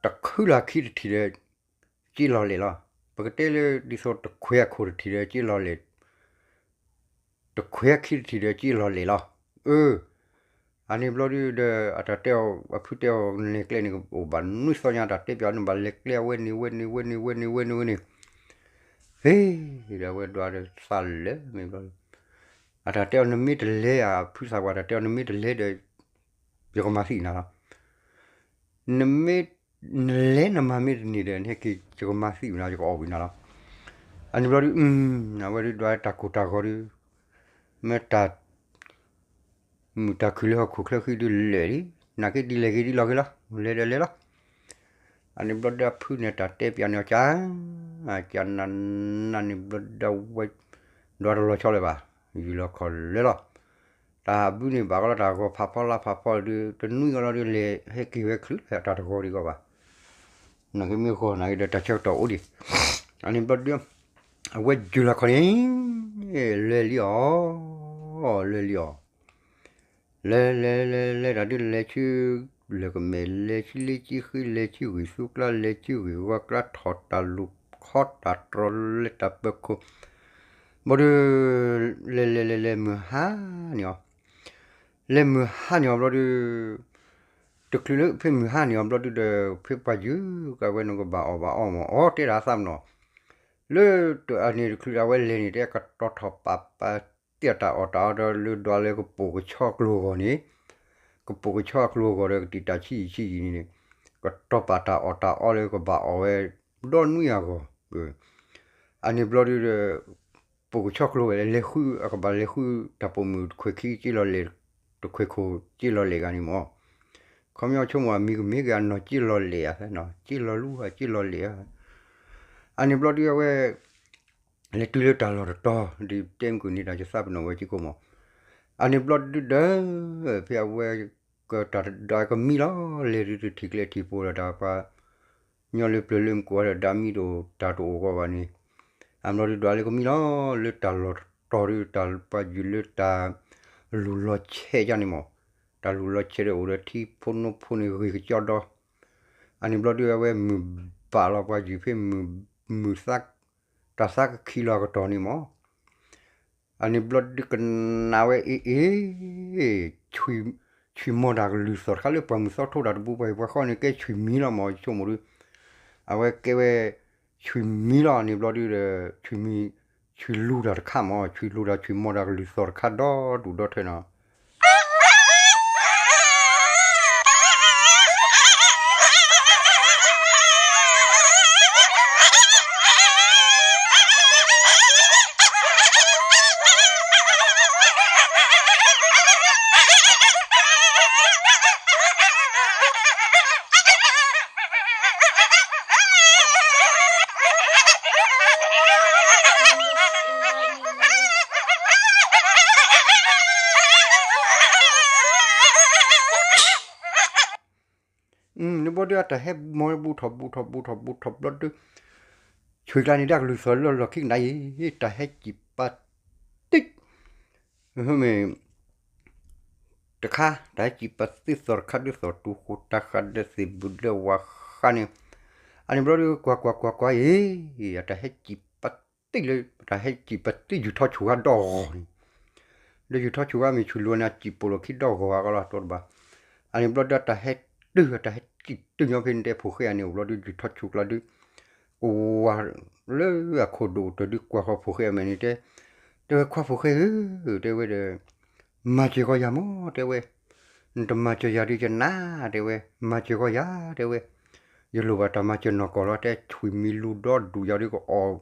တခုလၢခံတထံၣ်ဒီး က့လီၤလဲာ်လီၤ, ပကတဲလၢဒ်သိးတခွဲးအခိၣ်တထံၣ်ဒီးက့လီၤလဲာ် တခွဲးခံတထံၣ်ဒီးက့လီၤလဲာ်လီၤ, အၢ, အန့ၣ်ဘျီဒုဒီး အတၢ်တဲအီၤ အဖုတဲအီၤ နလဲၤကျဲန့ၣ် အိၣ်ဘၣ်နွံသီညါ တၢ်တဲပၠးနဘၣ်လဲၤကျဲအဝဲန့ၣ် ဝဲန့ၣ် ဝဲန့ၣ် ဝဲန့ၣ် ဝဲန့ၣ် ဝဲန့ၣ်, ဟ့ၣ်, ဒီးအဝဲဒွးဒီးသးလၢမ့ၢ်ဘျီ, အတၢ်တဲအီၤနမ့ၢ်တလဲၤဧါ ဖုသးပှၢ် တၢ်တဲအီၤနမ့ၢ်တလဲၤဒီး ယကမၤသံနၤလီၤ, နမ့ၢ် နလဲၤနမၤမ့ၢ်တန့ၢ်ဒီး နဟဲက့ၤ ယကမၤသံဝံၤနၤ ယကအီၣ်ဝံၤနၤလီၤ, အန့ၣ်ဘျီဒု အဝဲဒုးဒွးတၢ်ကိၢ်တၢ်ဂီၤဒုး, မ့ၢ်တၢ် မုၢ်တၢ်ခုၣ်လၢဟီၣ်ခိၣ်ချၢဃံဒုးလဲၣ်လံ, နာ်က့ဒ်လဲၣ်ဂ့ၤဒ်လီၤဂ့ၤလီၤ, လဲၤဒီးလဲၤလီၤ, အန့ၣ်ဘျီဒုးအဖုန့ၣ်တၢ်တဲပၠးန့ၢ်အီၤကၠၢ်, ကၠၢ်နးနးန့ၣ်ဘျီဒုးဝဲ, ဒွးတလီၤဆီလၢၤဘၣ်, ယူၢ်လီၤခီၣ်လၢလီၤ, တၢ်ဘုန့ၣ်ဘၣ်ကီလီၤ တၢ်ဂီၤဖးဖီလာ်ဖးဖီဒုး တနွံကီလီၤဒုး လဲၤဟဲက့ၤဝဲချုးလၢတၢ်တဂီၤဒံးကီးဘၣ်. နာ်က့မ့ၢ်ဂီၤနာ်က့ဒီး တၢ်ဆၢကတီၢ်အိၣ်ဒံး အန့ၣ်ဘျီဒုး အဝဲယုၢ်လီၤခီန့ၣ် လဲၤလံအီၤ လဲၤလံအီၤ လဲၤလဲၤလဲၤလဲၤတၢ်ဒုး လဲၤဆူ လဲၤကမဲာ် လဲၤဆူလ့ဆူဃံ လဲၤဆူဂံၢ်သူကျါ လဲၤဆူဂံၢ်ဝါကျါ ထီၣ်တၢ်လူၤခီတၢ်တြီၤ လဲၤတၢ်ပၢၤခိၣ် ဘျီဒုး လဲၤလဲၤလဲၤလဲၤမုၢ်ဟါန့ၢ်အီၤ လဲၤမုၢ်ဟါန့ၢ်အီၤဘျီဒုး တချုးလၢဖဲမုၢ်ဟါန့ၢ်အီၤဘျီဒုးဒီး ဖဲပှၤယုၢ်ကဝဲနကဘၣ်အီၣ်ဘၣ်အီမၢ် အီတဲဒၣ်သးမနီၤ လၢအန့ၣ်တချုးဒၣ်ဝဲလဲၤန့ၣ် တဲကတီၤထီၣ်ပာ်ပာ်တ့ၢ်အတၢ်အီၣ်တၢ်အီဒီး လၢဒွးလၢကပိာ်ကဆီကျိၤအဂီၢ်န့ၣ် ကပိာ်ကဆီကျိၤအဂီၢ်ဒီး ကတံာ်တၢ်ဆံးယံာ်ဆံးယံာ်န့ၣ်န့ၣ် ကတီၤပာ်တၢ်အီၣ်တၢ်အီလၢကဘၣ်အီၣ်ဝဲ ဒီနွံအဂီၢ် အန့ၣ်ဘျီဒုးဒီး ပိာ်ကဆီကျိၤဝဲလဲၤဃု အကဘၣ်လဲၤဃုတၢ်ပိာ်မုၣ်တခွဲးခံက့လီၤလဲၣ် တခွဲးခိၣ်က့လီၤလဲၣ်ဂၤန့ၣ်မၢ် ခီပညီဆိကမိၣ်အမံၤကမ့ၢ်က့ၤအနီၢ်က့လီၤလဲၣ်ဧါ က့လီၤလူဧါ က့လီၤလဲၣ်ဧါ အန့ၣ်ဘျီဒုးအဝဲ လဲၤတုၤလၢတၢ်လီၢ်တတီၤ ဒ်တဲမုၢ်ကန့ၣ်တၢ်ယသးပနီၣ်ဝဲက့ကိးမၢ် အန့ၣ်ဘျီဒုးဒီး ဖဲအဝဲ ကတၢ်ဒၣ်ကမံလီၤ လဲၤဒုးတထံၣ်ကျဲထံၣ်ဖိဒီးတၢ်ပှၤ ညီလၢပျၢၤလၢမုၢ်ကိးဒီး ဒၣ်မံတအိၣ်တၢ်တအိၣ်ဂီၢ်ဘၣ်န့ၣ် အဘျီဒုးဒွးလၢကမံလီၤ လၢတၢ်လီၢ်တတီၤဒုး တၢ်ပှၤယုၢ်လၢတၢ် လူၤလီၤဆဲးယါန့ၣ်မၢ် တၢ်လူၤလီၤဆဲးဒီးအိၣ်ဒီးထံဖိနိဖိန့ၣ်ဂ့ၤကကီဒီး အန့ၣ်ဘျီဒုးအဝဲမုၢ်ဘၣ်လီၤပှၤယုၢ်ဖဲမုၢ် မုၢ်သး တၢ်သးကခံလီၤအကတီၢ်န့ၣ်မၢ် အန့ၣ်ဘျီဒုးကနၣ်ဝဲအ့ၣ်အ့ၣ် ဆွံမီၢ်တၢ်ကလုၢ်သီၣ်တခါလၢပှၤမုၢ်သီထိတၢ်တဘူးပှၤဟံၣ်ပှၤဃီန့ၣ် ကဲဆွံမံလီၤမၢ် ဆိကမိၣ်ဒုး အဝဲကဲဝဲ ဆွံမံလီၤန့ၣ်ဘျီဒုးဒီး ဆွံမံ ဆွံလူၤတၢ်တခါမၢ် ဆွံလူၤတၢ်ဆွံမီၢ်တၢ်ကလုၢ်သီၣ်တခါဒီဒူၣ်ဒီထၢနီၤ န့ၣ်ဘျီဒုးအတၢ်ဟဲမီၢ်ဘူးထီၣ်ဘူးထီၣ်ဘူးထီၣ်ဘူးထီၣ်ဘျီဒုး ဆွံကျါန့ၣ်ဒၣ်ကလုၢ်သီၣ်လၢလီၢ်ခံကနၤအံၤ တၢ်ဟဲစံၣ်ပာ်တံၢ် မ့ၢ် တခါ တၢ်ဟဲစံၣ်ပာ်တံၢ်သီၣ်တခါဒုးသီၣ်တူၢ်ဃိၣ်တၢ်ဃာ်ဒီး သ့ၣ်ဘူၣ်ဒီးဝၤဃါန့ၣ် အန့ၣ်ဘျီဒုး ကွၢ်ကွၢ်ကွၢ်ကွၢ်အံၤ အတၢ်ဟဲစံၣ်ပာ်တံၢ်လၢ တၢ်ဟဲစံၣ်ပာ်တံၢ်ယူၢ်ထီၣ်ဆူၣ်ဂၤဒီးဂီၢ်န့ၣ် ဒီးယူၢ်ထီၣ်ဆူၣ်ဂၤမ့ၢ်ဆူၣ်လူၤန့ၣ် အစံၣ်ပိာ်လီၤခံဒီးဂီၢ်ဂၤကီလီၤတိတဘၣ် အန့ၣ်ဘျီဒုးတၢ်ဟဲတုၤ တၢ်ဟဲစံၣ်တုၤညီဖဲန့ၣ်တဲဖိၣ်ဃဲအန့ၣ်အိၣ်ဘျီဒုး ယူၢ်ထီၣ်ဆူၣ်ကျါဒုး ကဝၤလၢအခိၣ်ဒိၣ်ကတၢၢ်ဒုးကွၢ်ဃီဖိၣ်ဃဲအမဲာ်န့ၣ်တဲ တဲဝဲခွါဖိၣ်ဃဲဧၢ တဲဝဲဒီး မၤစၢၤကီယၤမၢ် တဲဝဲ နတမၤစၢၤယၤဒုးယနၢ် တဲဝဲ မၤစၢၤကီယၤ တဲဝဲ ယလိၣ်ဘၣ်တၢ်မၤစၢၤနီၢ်ကီၢ်လီၤ တဲဆွံမံလူၤဒီဒူၣ်ယၤဒုးကအီၣ်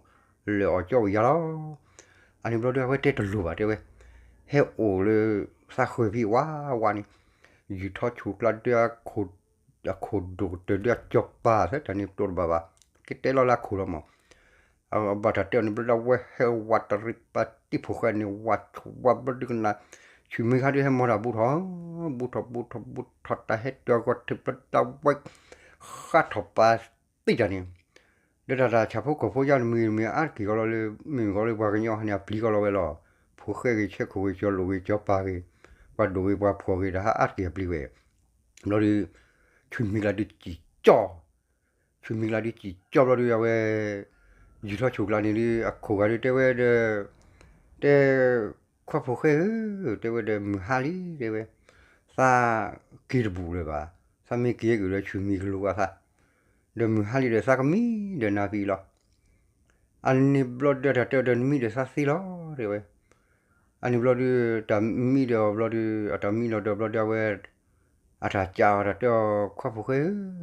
လၢအီၣ်ကၠီဝဲယၤလီၤ အန့ၣ်ဘျီဒုးအဝဲတဲတလိၣ်ဘၣ်တဲဝဲ ဟဲအိၣ်လၢ သးဃၢၤဖံးဝးဝးန့ၣ် ယူၢ်ထီၣ်ဆူၣ်ကျါဒုး အခိၣ်ဒိၣ်ကတၢၢ်ဒုးအကၠီၤပၤသၢတၢ်န့ၣ်တိတဘၣ်ဘၣ် ကတဲလီၤလၢအခိၣ်လီၤမး အဘၣ်တၢ်တဲအီၤန့ၣ်ဘျီဒုးအဝဲဟဲဝးတရံးပာ်တံၢ်ဖိၣ်ဃဲန့ၣ် ဝးဆူၣ်ဝးဘျီဒုးကနၣ် ဆွံမံခါဒုးဟဲမီၢ်တၢ်ဘူးထီၣ် ဘူးထီၣ်ဘူးထီၣ်ဘူးထီၣ်တၢ်ဟဲတုၤအဂီၢ်ထံးဘျီဒုးအဝဲ ဃါထီၣ်ပာ်တံၢ်တၢ်န့ၣ် ဒီးတၢ်တၢ်ဆၣ်ဖိကီၢ်ဖိယါတမံၤမံၤအါတက့ၢ်ကီလီၤလၢ မ့ၢ်ဂီၤလၢပှၤကညီဟဲန့ၣ် အပျံၤကီလီၤဝဲလီၤ ဖိၣ်ဃဲဂ့ၤ ဆဲခိၣ်ဂ့ၤ ကၠီၤလိာ်ဂ့ၤ ကၠီၤပၤဂ့ၤ ပှၤဒိၣ်ဂ့ၤ ပှၤဖှီၣ်ဂ့ၤ တဟါအါတက့ၢ်အပျံၤဝဲ ဘျီဒုး ဆွံမံကျါဒုးစံၣ်ကၠီ ဆွံမံကျါဒုးစံၣ်ကၠီဘျီဒုးအဝဲ ယူၢ်ထီၣ်ဆူၣ်ကျါန့ၣ်ဒုး အခိၣ်ဂၤဒုးတဲဝဲဒီး တဲ ခွါဖိၣ်ဃဲဧၢ တဲဝဲဒီး မုၢ်ဟါလံ တဲဝဲ သးက့ၤတဘူးလၢၤဘၣ် သးမ့ၢ်က့ၤက့ၤဒီး ဆွံမံကလူၤအသး ဒီးမုၢ်ဟါလံဒီး သးကမံဒီးနၤဖံးလီၤ အန့ၣ်ဘျီဒုးတၢ်တဲဒီး နမံဒီးသးသ့လီၤ တဲဝဲ အန့ၣ်ဘျီဒုး တၢ်မံဒီးဘျီဒုး အတၢ်မံလီၤဒီးဘျီဒုးအဝဲ အတၢ်ကးအီၤတၢ်တဲအီၤ ခွါဖိၣ်ဃဲ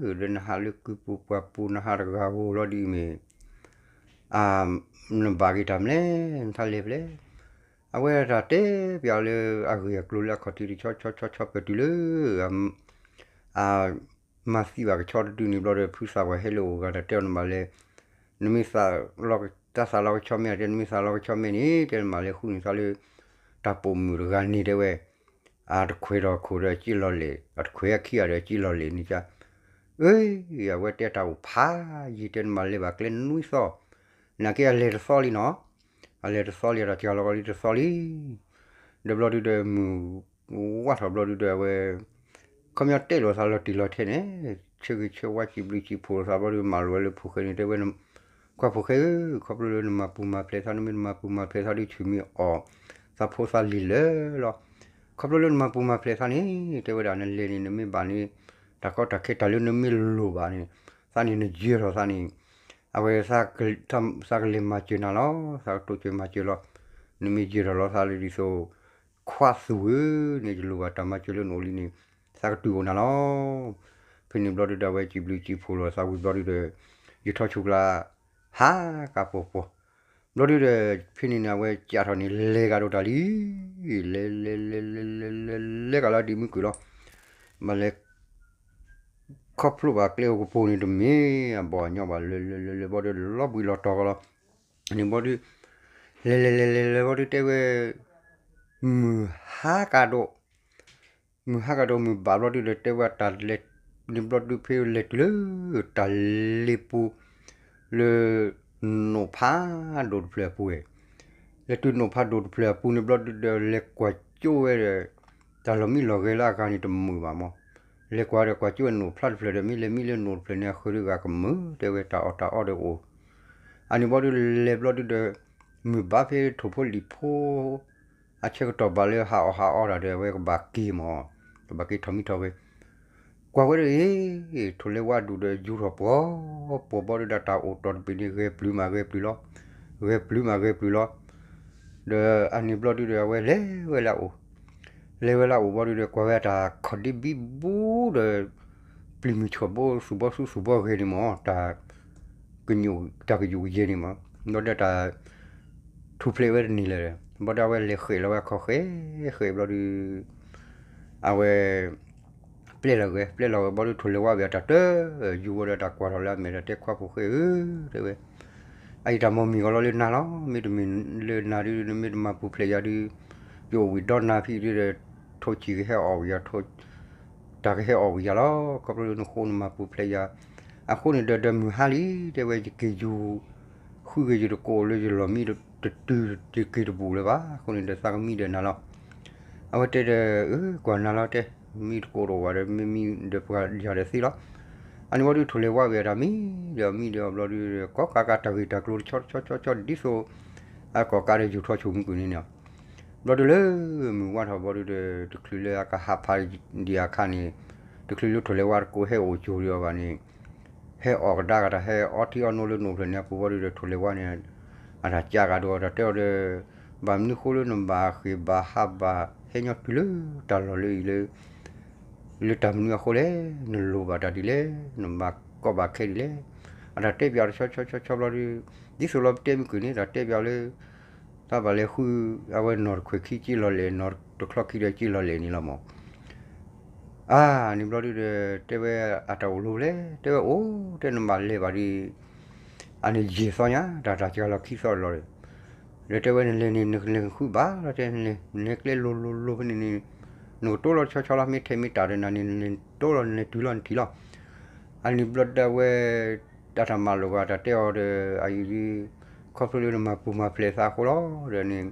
ဧၢ ဒီးနဟးလၢကုပူၤပှၢ်ပူၤ နဟးတဂၤဧိၤလီၤဒ်အံၤမ့ၢ် နဘၣ်က့ၤတၢ်မလဲၣ် နထါလဲၤဖဲလဲၣ် အဝဲတၢ်တဲပျးလၢအဂ့ၢ်အကျိၤလၢအခီၣ်ထံးတဆီဆီဆီဆီပတုၤလၢ အ မၤသံဘၣ်ကဆီတဒုန့ၣ်ဘျီဒီး ဖုသးပှၢ်ဟဲလၢအအိၣ်ဂၤတၢ်တဲအီၤနဘၣ်လဲၣ် နမ့ၢ်သးလီကဆီမ့ၢ် တဲနမ့ၢ်သးလီကဆီမ့ၢ်န့ၣ် တဲနဘၣ်လဲၤဃုန့ၢ်သးလၢ တၢ်ပိာ်မုၣ်တဂၤန့ၣ်တဲဝဲ အတခွဲးဒီးခိၣ်ဒီးစ့လီၤလဲၣ်, အတခွဲးအခံဂၤဒီးစ့လီၤလဲၣ်န့ၣ်က, အၢ အဝဲတဲတၢ်အိၣ်ဖးယံာ် တဲနမၤလဲၤဘၣ်ကျဲနွံသီ, နာ်က့အလဲၤတသီလံနီၤ, အလဲၤတသီလံ ဒီးစှၤလီၤကီးလံတသီလံ, ဒီးဘျီဒုဒီးမုၢ်ဝါထီၣ်ဘျီဒုဒီးအဝဲ ခီပညီတဲလိာ်သးလီၤတံၢ်လီၤထဲန့ၣ်, ဆၢဂ့ၤဆၢဝါစံးဘျုးစံးဖှိၣ်လိာ်သးဘျီဒု မၤလိာ်ဝဲလၢဖိၣ်ဃဲန့ၣ် တဲဝဲ, ကွၢ်ဖိၣ်ဃဲဧၢ, ခီဖျိလၢနမၤပူၤမၤဖျဲးသး နမ့ၢ်တမၤပူၤမၤဖျဲးသးဒု ဆူၣ်မ့ၢ်အီၣ်သးဖိသးလံၤလၢာ်လီၤ. ခီဖျိလၢနမၤပူၤမၤဖျဲးသးန့ၣ် တဲဝဲဒၣ် နလဲၤန့ၣ် နမ့ၢ်ဘၣ်န့ၣ် တၢ်ကီတၢ်ခဲတၢ်လၢနမ့ၢ်လိၣ်ဘၣ်န့ၣ် သးန့ၣ်နယၢၤထီၣ်သးန့ၣ် အဝဲ သးကလဲၤမၤစၢၤနၤလီၤ, သးကတိၤစၢၤမၤစၢၤလီၤ. နမ့ၢ်ယၢၤထီၣ်လီၤသးလၢဒ်သိး ခွါသူဧၢန့ၣ် ယလိၣ်ဘၣ်တၢ်မၤစၢၤလၢနအိၣ်လံန့ၣ် သးကတုၤအိၣ်နၤလီၤ. ဖဲန့ၣ်ဘျီဒုဒီးအဝဲစံးဘျုးစံးဖှိၣ်လိာ်သးဝံၤဘျီဒုဒီး ယထီၣ်ဆူၣ်ကျါ ဟးကးပှီၤပှီၤ, ဘျီဒုဒီး ဖဲန့ၣ်န့ၣ် အဝဲကးထီၣ်န့ၣ် လဲၤကဒီးတၢ်လံ, လဲၤလဲၤလဲၤလဲၤလဲၤလဲၤကးလီၤဒံးမုၢ်ကွံာ်လီၤ, ဘၣ်လဲၤ ခီဖျိဘၣ်ကျဲအိၣ်ကပူၤန့ၣ် တမ့ၢ်အဘီၣ်အညီဘၣ် လဲၤလဲၤလဲၤလဲၤလဲၤဘျီဒု လီၤဘှံးလီၤတီၤကီးလီၤ. န့ၣ်ဘျီဒု လဲၤလဲၤလဲၤလဲၤလဲၤဘျီဒုတဲဝဲ မုၢ်ဟါကးဒိၣ်, မုၢ်ဟါကးဒိၣ်မုၢ်ဘၣ်ဘျီဒုဒီး တဲဝဲတၢ်လဲၤ န့ၣ်ဘျီဒု ဖဲလဲၤတုၤလၢ တၢ်လ့ပူၤ လၢ နိၣ်ဖးဒိၣ်တဖျၢၣ်အပူၤဝဲ, လဲၤတုၤနိၣ်ဖးဒိၣ်တဖျၢၣ်အပူၤန့ၣ်ဘျီဒုဒီး လဲၤကွၢ်ကၠိဝဲဒီး တၢ်လီၢ်မံလီၢ်ဂဲၤလၢအဂၤန့ၣ်တမုာ်ဘၣ်မး, လဲၤကွၢ်ဒီးကွၢ်ကၠိဝဲနိၣ်ဖျါတဖျၢၣ်ဒီး မ့ၢ်လဲၤမံလၢနိၣ်တဖျၢၣ်န့ၣ် အဃုာ်ဒီးဂၤကမုာ် တဲဝဲတၢ်အီၣ်တၢ်အီဒီးအိၣ်, အန့ၣ်ဘျီဒုလဲၤဘျီဒုဒီး မုၢ်ဘၣ်ဖဲထိၣ်ဖိလံၣ်ဖိ အဆၢကတီၢ်ဘၣ်လၢဟးအီၣ်ဟးအီတၢ်ဒီး အဝဲကဘၣ်က့ၤမး, ကဘၣ်က့ၤထီၣ်မံထီၣ်ဂဲၤ, ကွၢ်ဝဲဒီးအ့ၣ် ထိၣ်လဲၤဝါဒူၣ်ဒီးယူၤထီၣ်ပှီၤပှီၤဘျီဒုဒီး တၢ်အိၣ်တီၢ်တဘ့ၣ်န့ၣ် ဂဲၤပျုၤမးဂဲၤပျုၤလီၤ, ဂဲၤပျုၤမးဂဲၤပျုၤလီၤ, ဒီးအန့ၣ်ဘျီဒုဒီး အဝဲလဲၤဝဲလၢအအိၣ်, လဲၤဝဲလၢအအိၣ်ဘျီဒုဒီး ကွၢ်ဝဲတၢ်ခီၣ်ဒ့ဘံဘူဒီး ပျံၤမုၢ်ဆှီၣ်ဘိသူၣ်ဘီသူသူၣ်ဘီဂဲၤန့ၣ်မး တၢ် ကညိၣ်တၢ်ကယူးကယဲၢ်န့ၣ်မး, ဘျီဒုတၢ် ထူၣ်ဖျဲးဝဲတန့ၢ်လၢၤ, ဘျီဒုအဝဲလဲၤဃဲးလီၤဝဲခီၣ်ဃဲးဃဲးဘျီဒု အဝဲ ပျဲလီၤဂဲၤ ပျဲလီၤဂဲၤဘျီဒု ထိၣ်လဲၤဝါဝံၤအတၢ်တၢၢ် ယူၤဝဲဒီးတၢ်ကွၢ်ထီၣ်လၢအမဲာ်ဒီးတဲခွါဖိၣ်ဃဲဧၢ တဲဝဲ အအံၤတၢ်မ့ၢ်မ့ၢ်ဂီၤလီၤလၢနၤလီၤ, မ့တမ့ၢ်လၢနၤဒု နမ့ၢ်တမၤပူၤဖျဲးယၤဒု ယအိၣ်ဝံၤဒီနၤဖံးဒုဒီး ထိၣ်ဆံၣ်ကဟဲအီၣ်ဝံၤယၤ ထိၣ် တၢ်ကဟဲအီၣ်ဝံၤယၤလီၤ. ခီဖျိလၢနဃိနမၤပူၤဖျဲးယၤ, အဃိန့ၣ်ဒီး ဒီးမုၢ်ဟါလံ တဲဝဲ ယက့ၤယူၤ ဃုက့ၤယတကိးလၢယလီၢ်မံတတုၤ ယက့ၤတဘူးလၢၤဘၣ်. အဃိန့ၣ်ဒီးသးကမံဒီးနၤလီၤ. အဝဲတဲဒီး အၢ ကွၢ်နၤလီၤတဲ, မံတကိးတအိၣ်ဘၣ်ဒီး မ့မံဒီးပှၤယၤဒီးသ့လီၤ. အန့ၣ်ဘျီဒု ထိၣ်လဲၤဝါဝံၤအတၢ်မံဒီးမံဒီးဘျီဒု ကိးကးကးတၢ်ဂ့ၢ်တၢ်ကျိၤတဆီတဆီဆီဆီ ဒ်သိး အကိးကးဒီးယူၤထီၣ်ဆူၣ်မုၢ်ကွံာ်န့ၣ်န့ၣ် ဘျီဒုလၢ မုၢ်ဝါထီၣ်ဘျီဒုဒီး တချုးလၢအကဟးဖးဒံးအခါန့ၣ် တချုးလၢထိၣ်လဲၤဝါတကိးဟဲအိၣ်ကၠိဒံးအီၤဘၣ်န့ၣ် ဟဲအီၣ်ကဒါကတၢၢ် ဟဲအီထံအီနိလၢနိၣ်ဖျၢၣ်န့ၣ်အပူၤဘျီဒုဒီး ထိၣ်လဲၤဝါန့ၣ် အတၢ်ကးကးဒီးအီၤ တၢ်တဲအီၤဒီး ဘၣ်မနုၤဃိလၢနဘၣ်ဃ့ၢ်ဘၣ်ဟးဘၣ်ဟဲညီတုၤလၢတၢ်လီၢ်လၢအံၤလၢ လၢတၢ်မနုၤအဃိလဲၣ်, နလိၣ်ဘၣ်တၢ်ဒ်လဲၣ်, နဘၣ်ကီဘၣ်ခဲဒ်လဲၣ်, အတၢ်တဲပၠးတဆီဆီဆီဆီဘျီဒု ဒ်သိးလီၤပတဲမုၢ်ကွံာ်န့ၣ် တၢ်တဲပၠးလၢ တၢ်ဘၣ်လဲၤဃု အဝဲနီၢ်တခွဲးခံက့လီၤလဲၣ်, နီၢ်တချီခံဒီးက့လီၤလဲၣ်န့ၣ်လီၤမး. အါန့ၣ်ဘျီဒုဒီး တဲဝဲအတၢ်အိၣ်လိၤလဲၣ်, တဲဝဲအိၣ် တဲနဘၣ်လဲၤဘၣ်ဒ် အန့ၣ်ယဲၢ်သီညါ တၢ်တၢ်စှၤလီၤခံသီလီၤဒီး ဒီးတဲဝဲနလဲၤန့ၣ် နလဲၤဃုဘၣ်လီၤတဲ နလဲၤကျဲလိၤလိၤလိၤဖဲန့ၣ်န့ၣ် နကတိၤလီၤတဆီဆီလီၤ မ့ၢ်ထဲမ့ၢ်တၢ်ဒီးနၤန့ၣ် နလဲၤတိၤလီၤ နလဲၤတုၤလီၤ နထံၣ်လီၤ. အန့ၣ်ဘျီဒုဝဲ တၢ်တၢ်မၤလိာ်ဂၤတၢ်တဲအီၤဒီး အအံၤဒု ခီဖျိလၢနမၤပူၤမၤဖျဲးသးအဃိလီၤဒီးန့ၣ်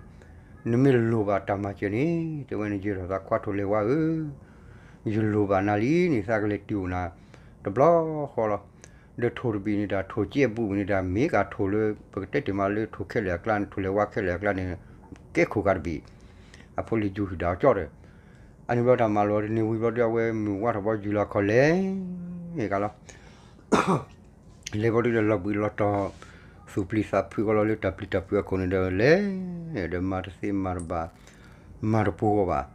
နမ့ၢ်လိၣ်ဘၣ်တၢ်မၤစၢၤန့ၣ် တဲဝဲန့ၣ်ယဲၢ်ထီၣ်သးခွါထိၣ်လဲၤဝါဧၢ ယလိၣ်ဘၣ်နၤလံန့ၣ် သးကလဲၤတုၤအိၣ်နၤ တဘျီဃီလီၤ. ဒီးထိၣ်တဘ့ၣ်န့ၣ် တၢ်ထိၣ်ကဲဘူးန့ၣ် တၢ်မ့ၢ်ကထိၣ်လၢ ပကတဲတ့ၢ်မးလၢထိၣ်ခဲလၢာ်အကျါန့ၣ် ထိၣ်လဲၤဝါခဲလၢာ်အကျါန့ၣ် ကဲခိၣ်ကးတဘ့ၣ် အဖိလံၤယူၤဟံၣ်ဒၣ်အကၠီဒီး အန့ၣ်ဘျီတၢ်မၤလိာ်တန့ၢ်ဝံၤဘျီဒု အဝဲမုၢ်ဝါထီၣ်ဘီယူၤလီၤခီၣ်လဲၤကလီၤ လဲၤဘျီဒုဒီးလီၤဘှံးလီၤတီၤ သူၣ်ပျံၤသးဖုးကီးလီၤလၢတၢ်ပျံၤတၢ်ဖုးအခိၣ်န့ၣ်ဒီးလဲၤ ဒီးမၤတသ့မၤတဘၣ် မၤတပူၤဂီၢ်ဘၣ်.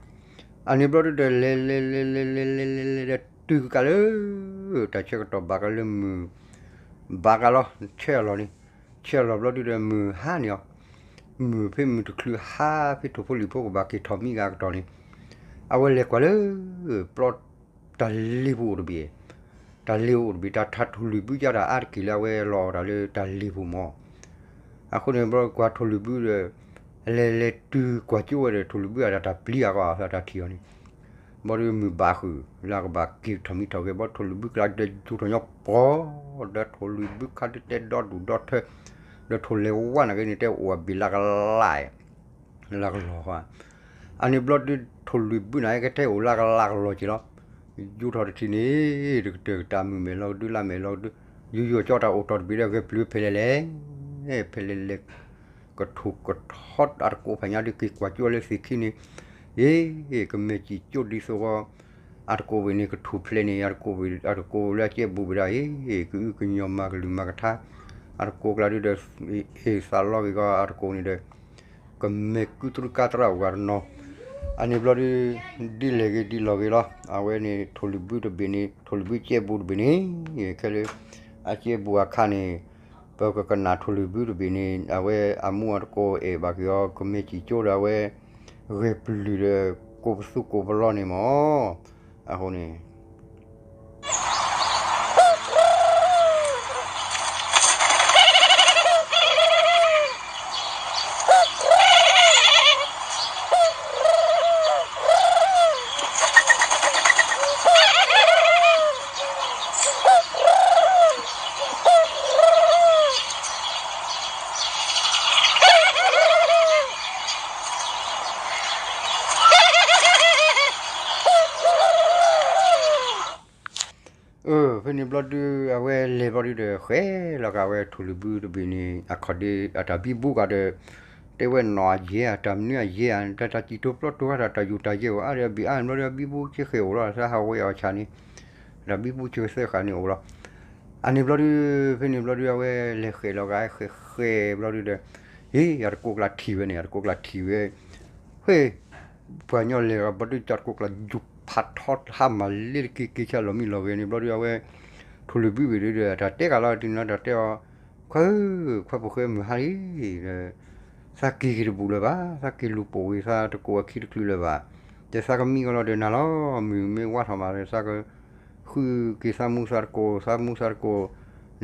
အန့ၣ်ဘျီဒုဒီးလဲၤလဲၤလဲၤလဲၤလဲၤလဲၤလဲၤလဲၤဒီးတုၤကးလၢ တၢ်ဆၢကတီၢ်ဘၣ်ကးလၢမုၢ် ဘၣ်ကးလီၤ ဆၢအလီၢ်န့ၣ် ဆၢအလီၢ်ဘျီဒုဒီးမုၢ်ဟါန့ၣ်အီၤ မုၢ်ဖဲမုၢ်တချုးဟါဖဲထိၣ်ဖိလံၣ်ဖိကဘၣ်က့ၤထီၣ်မံဂၤကတီၢ်န့ၣ် အဝဲလဲၤကွၢ်လၢ ပျီ တၢ်လ့ပူၤအိၣ်တဘ့ၣ် တၢ်လ့ပူၤအိၣ်တဘ့ၣ် တၢ်ထးထိၣ်လွံၢ်ဘုကၢ်တၢ်အါတက့ၢ်လၢအဝဲလီၤအီၣ်တၢ်လၢတၢ်လ့ပူၤမး. အဃိန့ၣ် ဘျီကွၢ်ထိၣ်လွံၢ်ဘုဒီး လဲၤလဲၤတုၤကွၢ်ကၠိဝဲဒီး ထိၣ်လွံၢ်ဘုအတၢ်တၢ်ပျံၤအဂီၢ်အသးတၢ်ထံၣ်အီၤန့ၣ် ဘီဒုးမုၢ်ဘၣ်ဃုာ် လၢကဘၣ်က့ၤထီၣ်မံထီၣ်ဂဲၤ ဘီထိၣ်လွံၢ်ဘုကလါဒီးယူၤထီၣ်ညီပီၤ, ဒီးထိၣ်လွံၢ်ဘုခါဒုးတဲဒီဒူၣ်ဒီထၢ, ဒီးထိၣ်လဲၤဝါနာ်က့န့ၣ် တဲအိၣ်အဘ့ၣ်လၢကလါ လၢကလီၤဃီ, အန့ၣ်ဘျီဒုးထိၣ်လွံၢ်ဘုန့ၣ် ကထဲအိၣ်လၢကလါကလီၤက့ၤလီၤ, ယူၤထီၣ်တထံၣ်န့ၣ် တကတၢၢ်ကတၢၢ်မုၢ်မဲာ်လီၤကဒု လါမဲာ်လီၤကဒု, ယူၤယူၤကၠီတၢ်အိၣ်တီၢ်တဘ့ၣ်ဒီး ဂဲၤပျုၤဖဲလဲၣ်လဲၣ်, ဖဲလဲၣ်လဲၣ် ကထူၣ်ကထီအတကိးဖးညါဒုးက့ၤကွၢ်ကၠိလၢသ့ၣ်ခံန့ၣ်, အ့ ကမဲာ်စံၣ်ကၠိဒ်သိးဂီၤ, အတကိးဘ့ၣ်န့ၣ် ကထူၣ်ဖျဲးန့ၣ် အတကိးဘ့ၣ် အတကိးလၢအကဲဘူးဘ့ၣ်ဒၣ်အံၤ ကအုကညီၤမၤကလုၢ်မၤကထါ, အတကိးကျါဒုဒီး အ့ သးလီက့ၤကီးအတကိးန့ၣ်ဒီး ကမဲာ်ကုတြူကါတြၢ်အိၣ်ဂၤတနီၤ, အန့ၣ်ဘျီဒု ဒ်လဲၣ်ဂ့ၤဒ်လီၤဂ့ၤလီၤ, အဝဲန့ၣ်ထိၣ်လွံၢ်ဘုတဘ့ၣ်န့ၣ် ထိၣ်လွံၢ်ဘုကဲဘူးတဘ့ၣ်န့ၣ် ခဲလၢ အကဲဘူးအခါန့ၣ် ပကကနၣ်ထိၣ်လွံၢ်ဘုတဘ့ၣ်န့ၣ် အဝဲအမူအတကိးအဲၣ်ဘၣ်က့ၤအီၤ ကမဲာ်စံၣ်ကၠိဒီးအဝဲ ဂဲၤပျုၤဒီး ကိးပသူကိးပလီန့ၣ်မၢ်, အဃိန့ၣ် ဖဲန့ၣ်ဘျီဒု အဝဲလဲၤဘျီဒုဒီး ဃဲလီၤက့ၤအဝဲထိၣ်လွံၢ်ဘုတဘ့ၣ်န့ၣ် အခီၣ်ဒ့အတၢ်ဘံဘူကဒီး တဲဝဲနီၣ်အယဲၢ် တၢ်မနုၤအယဲၢ်ဧါ တၢ်တၢ်စံၣ်တိၤပျီတိၤတၢ်တၢ်ယူၤတၢ်ယဲၢ်အိၣ်အါဒီးဘံၣ်အါဘျီဒု အဘံဘူက့ဃဲၣ်အိၣ်လီၤ သးဟးဝဲအီၤဆၣ်န့ၣ် တၢ်ဘံဘူက့သၢဃာ်န့ၣ်အိၣ်လီၤ. အန့ၣ်ဘျီဒု ဖဲန့ၣ်ဘျီဒု အဝဲလဲၤဃဲလီၤက့ၤ ဃဲဃဲဘျီဒုဒီး ဟ့ၣ် အတကိးကျါထံၣ်ဝဲန့ၣ် အတကိးကျါထံၣ်ဝဲ ဟ့ၣ် ပှၤညီလဲၤဘျီဒု တကိးကျါယူၤဖးထီဟါမၢ်လ့တက့ၤက့ၤဆၣ်လီၤမံလီၤဂဲၤန့ၣ်ဘျီဒု အဝဲ ထိၣ်လွံၢ်ဘုဘ့ၣ်ဒုဒီး တၢ်တဲက့ၤလီၤ တနံၤလီၤတၢ်တဲအီၤ ခွါဧၢ ခွါဖိၣ်ဃဲမုၢ်ဟါလံ သးက့ၤက့ၤတဘူးလၢၤဘၣ် သးက့ၤလူၤပိာ်ဝံၤ သးတကိးအခံတချုးလၢၤဘၣ် တဲသးကမံကလီၤဒီးနၤလီၤ မုၢ်မ့ၢ်ဝါထီၣ်မး သးက ဃုက့ၤသးမူသးတကိး သးမူသးတကိး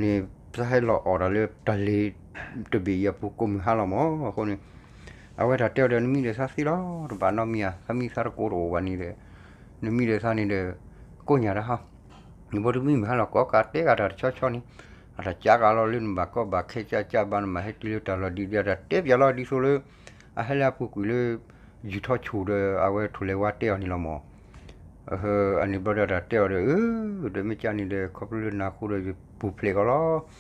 န့ၣ် သးဟဲလီၤအီၣ်တၢ်လၢတၢ်လ့ၤတဘ့ၣ်အံၤအပူၤကိးမုၢ်ဟါလီၤမၢ် အဃိန့ၣ် အဝဲတၢ်တဲအီၤဒီး နမံဒီးသးသ့လီၤ တဘၣ်နီတမံၤဧါ သးမံသးတကိးတအိၣ်ဘၣ်န့ၣ်ဒီး နမံဒီးသးန့ၣ်ဒီး ကိးညၣ်တၢ်ဟီ နဘီတမံမုၢ်ဟါလီၤ ကိးကးတဲကးတၢ်တဆီဆီန့ၣ် အတၢ်ကးကးလီၤလၢနဘၣ်ကီဘၣ်ခဲကးကးဘၣ် နဘၣ်ဟဲတုၤလၢတၢ်လီၢ်ဒ်ဒီး တၢ်တဲပၠးလီၤဒ်သိးလၢ အဟဲလၢအပူၤကွံာ်လၢ ယူၤထီၣ်ဆူၣ်ဒီး အဝဲထိၣ်လဲၤဝါတဲအီၤန့ၣ်လီၤမၢ် အန့ၣ်ဘျီဒီးတၢ်တဲအီၤဒီး အၢ ဒီးမ့ၢ်ကန့ၣ်ဒီး ခီဖျိလၢနၤဃိဒီးယပူၤဖျဲးကီးလီၤ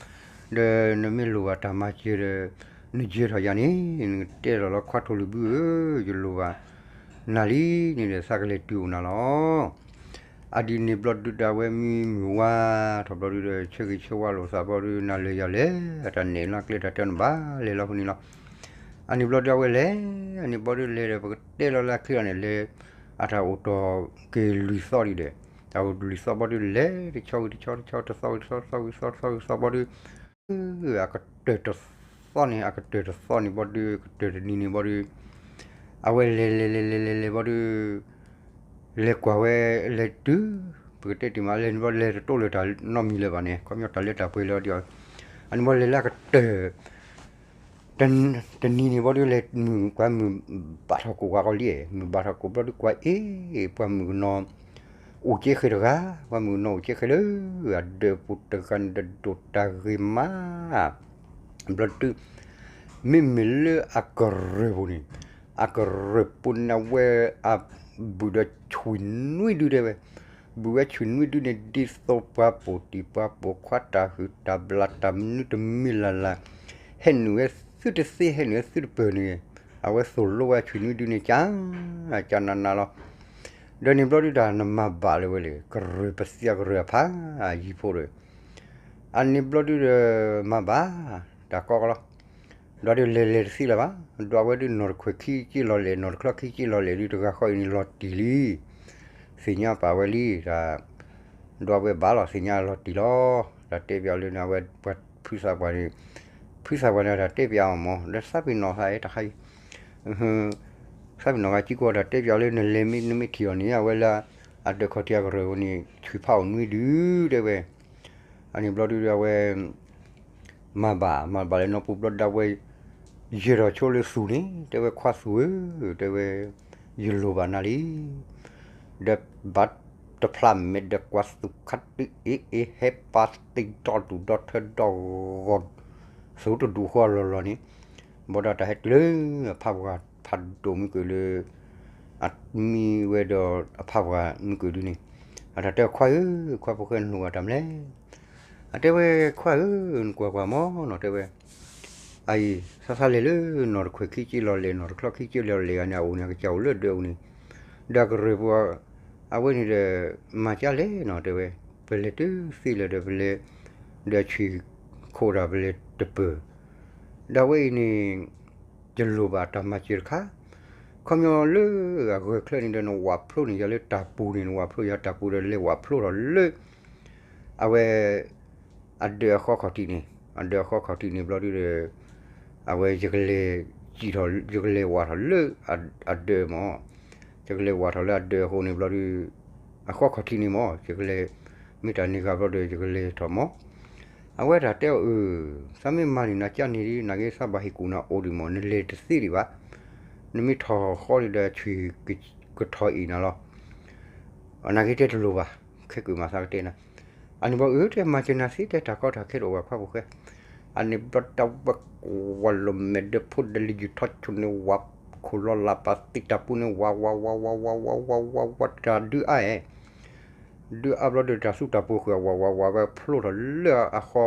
ဒီးနမ့ၢ်လိၣ်ဘၣ်တၢ်မၤစၢၤဒီး နယၢၤထီၣ်ယၤန့ၣ် နကတဲလီၤလီၤ ခွါထိၣ်လွံၢ်ဘုဧၢ ယလိၣ်ဘၣ်နၤလံန့ၣ်ဒီး သးကလဲၤတုၤအိၣ်နၤလီၤ အဒ်န့ၣ်ဘျီဒုဒီး အဝဲမံမုၢ်ဝါထီၣ်ဘျီဒုဒီး ဆၢဂ့ၤဆၢဝါလိာ်သးဘျီဒု နၤလဲၤယၤလဲၤ အတၢ်နဲၣ်လီၤကျဲတၢ်တဲနဘၣ်လဲၤလီၤဖဲန့ၣ်လီၤ အန့ၣ်ဘျီဒုအဝဲလဲၤ အန့ၣ်ဘျီဒုလဲၤဒီး ပကတဲလီၤလၢအချ့လီၤန့ၣ် လဲၤ အတၢ်အိၣ်တီၢ်က့ၤလွံၢ်သီဒံးဒီး တၢ်အိၣ်လွံၢ်သီဘျီဒုလဲၤ တဆီဝံၤတဆီ တဆီတသီဝံၤတသီ တသီဝံၤတသီ တသီဝံၤတသီဘျီဒု အကတၢၢ်တသီန့ၣ် အကတၢၢ်တသီန့ၣ်ဘျီဒု ကတၢၢ်တနံၤန့ၣ်ဘျီဒု အဝဲလဲၤလဲၤလဲၤလဲၤလဲၤလဲၤဘျီဒု လဲၤကွၢ်ဝဲလဲၤတုၤ ပကတဲတ့ၢ်မးလဲၤန့ၣ်ဘျီ လဲၤတတိၢ်လၢတၢ်နီတမံၤလၢၤဘၣ်န့ၣ် ခီပညီတၢ်လၢတၢ်ပှဲၤလၢအီၤဒံးအီၤ အန့ၣ်ဘျီလဲၤလၢအကတၢၢ် တနံၤန့ၣ်ဘျီဒုလဲၤမုၢ်ကွၢ်မုၢ်ဘၣ်ထီၣ်ကိၣ်ဝဲကီးလံ မုၢ်ဘၣ်ထီၣ်ကိၣ်ဘျီဒုကွၢ်အ့ၣ် ပှၤမုၣ်ကနီၤ အိၣ်ကဲဃဲတဂၤ ပှၤမုၣ်ကနီၤအိၣ်ကဲဃဲလၢ အဒၢးပူၤတဂၤန့ၣ်ဒီးဒိၣ်တၢ်ဂ့ၤမး ဘျီဒု မ့မ့ၢ်လၢအကရၢၢ်ပူၤန့ၣ် အကရၢၢ်ပူၤန့ၣ်အဝဲအဘုၣ်ဒီးဆွံၣ်နွံဒုတဲဝဲ ဘုၣ်ဝဲဆွံၣ်နွံဒုန့ၣ် ဒ်သိးပှၤပိာ်တံၢ်ပှၤပိာ်ခွါတၢ်ဟုၣ်တၢ်ဘျၣ်တၢ်မနုၤတမံၤလၢ်လၢ် ဟဲနုာ်ဝဲသုတသ့ ဟဲနုာ်ဝဲသုတပၢၢ်န့ၣ် အဝဲသိၣ်လိဝဲဆွံၣ်နွံဒုန့ၣ် ကၢ်ကၢ်နးနးလီၤ ဒီးန့ၣ်ဘျီဒုတၢ်နမၤဘၣ်လၢၤဝဲလၢ ကရၢၢ်ပသံအကရၢၢ်အဖးယံၤဖိဒီး အန့ၣ်ဘျီဒုဒီး မၤဘၣ် တၢ်ကီကီလီၤ ဒီးဒုးလဲၤလဲၤတသ့လၢၤဘၣ် ဒီးအဝဲဒုးနီၣ်တခွဲးခံက့လီၤလဲၣ် နီၣ်တချီခံက့လီၤလဲၣ်ဒုး တဂၤဃီအံၤန့ၣ်လီၤတံၢ်လံ သ့ၣ်ညါပာ်ဝဲလံ တၢ် ဒီးအဝဲဘၣ်လီၤ သ့ၣ်ညါလီၤတံၢ်လီၤ တၢ်တဲပၠးလၢန့ၣ် အဝဲပှၤဖုသးပှၢ်န့ၣ် ဖုသးပှၢ်န့ၣ် တၢ်တဲပၠးအီၤမၢ် လၢသးပ့ၤနီၣ်သးအဲၣ်တခါအံၤ သးပ့ၤနီၣ်ဂၤကံကိးတၢ်တဲပၠးလၢနလဲၤမ့ၢ်နမ့ၢ်ထံၣ်အီၤန့ၣ် အဝဲလၢ အဒၢးခီၣ်ထံးအကရၢၢ်ဝဲန့ၣ် ဆွံၣ်ဖးအိၣ်နွံဒုတဲဝဲ အန့ၣ်ဘျီဒုဒီးအဝဲ မၤဘၣ် မၤဘၣ်လၢနီၢ်ပူၤဘျီဒုဒီးအဝဲ ယဲၢ်ထီၣ်ဆိလၢသူၣ်န့ၣ် တဲဝဲခွါသူၣ်ဧၢ တဲဝဲ ယလိၣ်ဘၣ်နၤလံ ဒီးဘၣ်တဖျးမဲာ်ဒီးကွၢ်သူၣ်ခါတုၤအ့ၣ်အ့ၣ် ဟဲပာ်သံဒီဒူၣ်ဒီထၢဒီဂီၢ် သူတဒူၣ်ဃီလီၤလီၤန့ၣ်, ဘၣ်ဒီးတၢ်ဟဲကျၢၤအဖးပှၤဖးဒိၣ်မုၢ်ကၢၢ်လၢ အမံဝဲဒီးအဖးပှၤမုၢ်ကၢၢ်ဒုန့ၣ်, အတၢ်တဲခွါဧၢ, ခွါဖိၣ်ဃဲနလိၣ်ဘၣ်တၢ်မနုၤလဲၣ်. အတဲဝဲခွါဧၢ, နကွၢ်ကွၢ်မၢ်နီၤ တဲဝဲ အအံၤ သးသးလဲၤလၢနီၢ်တခွဲးခံက့လီၤလဲၣ် နီၢ်တချီခံက့လီၤလဲၣ်ဂၤန့ၣ် အအိၣ်န့ၣ် အကစၢ်အိၣ်လၢဒၢးအအိၣ်န့ၣ်, ဒီးကရၢၢ်ပူၤ အဝဲန့ၣ်ဒီး မၤကၢ်လဲၣ်နီၤ တဲဝဲ, ပလဲၤတသ့လၢၤဒီး ပလဲၤ ဒီးအဆွံၣ်ခိၣ်တၢ်ပလဲၤတပၢၢ်, ဒီးအဝဲအံၤန့ၣ် တလိၣ်ဘၣ်တၢ်မၤစၢၤတခါ, ခီပညီလၢအဂၢၢ်ချၢန့ၣ်ဒီး နဝးဖျိန့ၢ်ယၤလၢတၢ်ပူၤန့ၣ် နဝးဖျိယၤတၢ်ပူၤဒီး လဲၤဝးဖျိထီၣ်လၢ အဝဲ အဒၢးအဃီခီၣ်ထံးန့ၣ်, အဒၢးအဃီခီၣ်ထံးန့ၣ်ဘျီဒုဒီး အဝဲယကလဲၤ ယကလဲၤဝးထီၣ်လၢ အဒၢးမၢ်, ယကလဲၤဝးထီၣ်လၢအဒၢးအဃိန့ၣ်ဘျီဒု အဃီခီၣ်ထံးန့ၣ်မၢ် ယကလဲၤ မ့ၢ်တၢ်န့ၢ်ဂၤဘျီဒီး ယကလဲၤထီၣ်မၢ်. အဝဲတၢ်တဲအီၤအၢ, သးမ့ၢ်မၤန့ၢ်နၤကၢ်န့ၣ်ဒ် နာ်က့သးဘၣ်ဟ့ၣ်ကူၣ်နၤအိၣ်ဒံးမၢ် နလဲၤတသ့ဒံးဘၣ်, နမ့ၢ်ထီၣ်ဃီဒံးဒီး ဆွံၣ်ကထီၣ်အံၤနၤလီၤ. နာ်က့တဲတလိၣ်ဘၣ်, ခဲကုၢ်မၤသးကတဲနၤ, အန့ၣ်ဘျီအၢ တဲမၤစၢၤနၤသ့ တဲတၢ်ကီတၢ်ခဲတအိၣ်ဘၣ်ခွါဖိၣ်ဃဲ, အန့ၣ်ဘျီတၢ်ဝဲကွၢ်လီၤမဲာ်ဒီးဖိဒီးလံ ယူၤထီၣ်ဆူၣ်န့ၣ် ဝးခိၣ်လီၤလၢ်ပာ်သံတၢ်ပူၤန့ၣ် ဝး ဝး ဝး ဝး ဝး ဝး ဝး ဝး ဝး တၢ်ဒုးအါအဲ ဒုးအါဘျီဒီး တၢ်သူတၢ်ပူၤဃုာ် ဝး ဝး ဝး ဝဲဖျိထီၣ်လၢအဃီ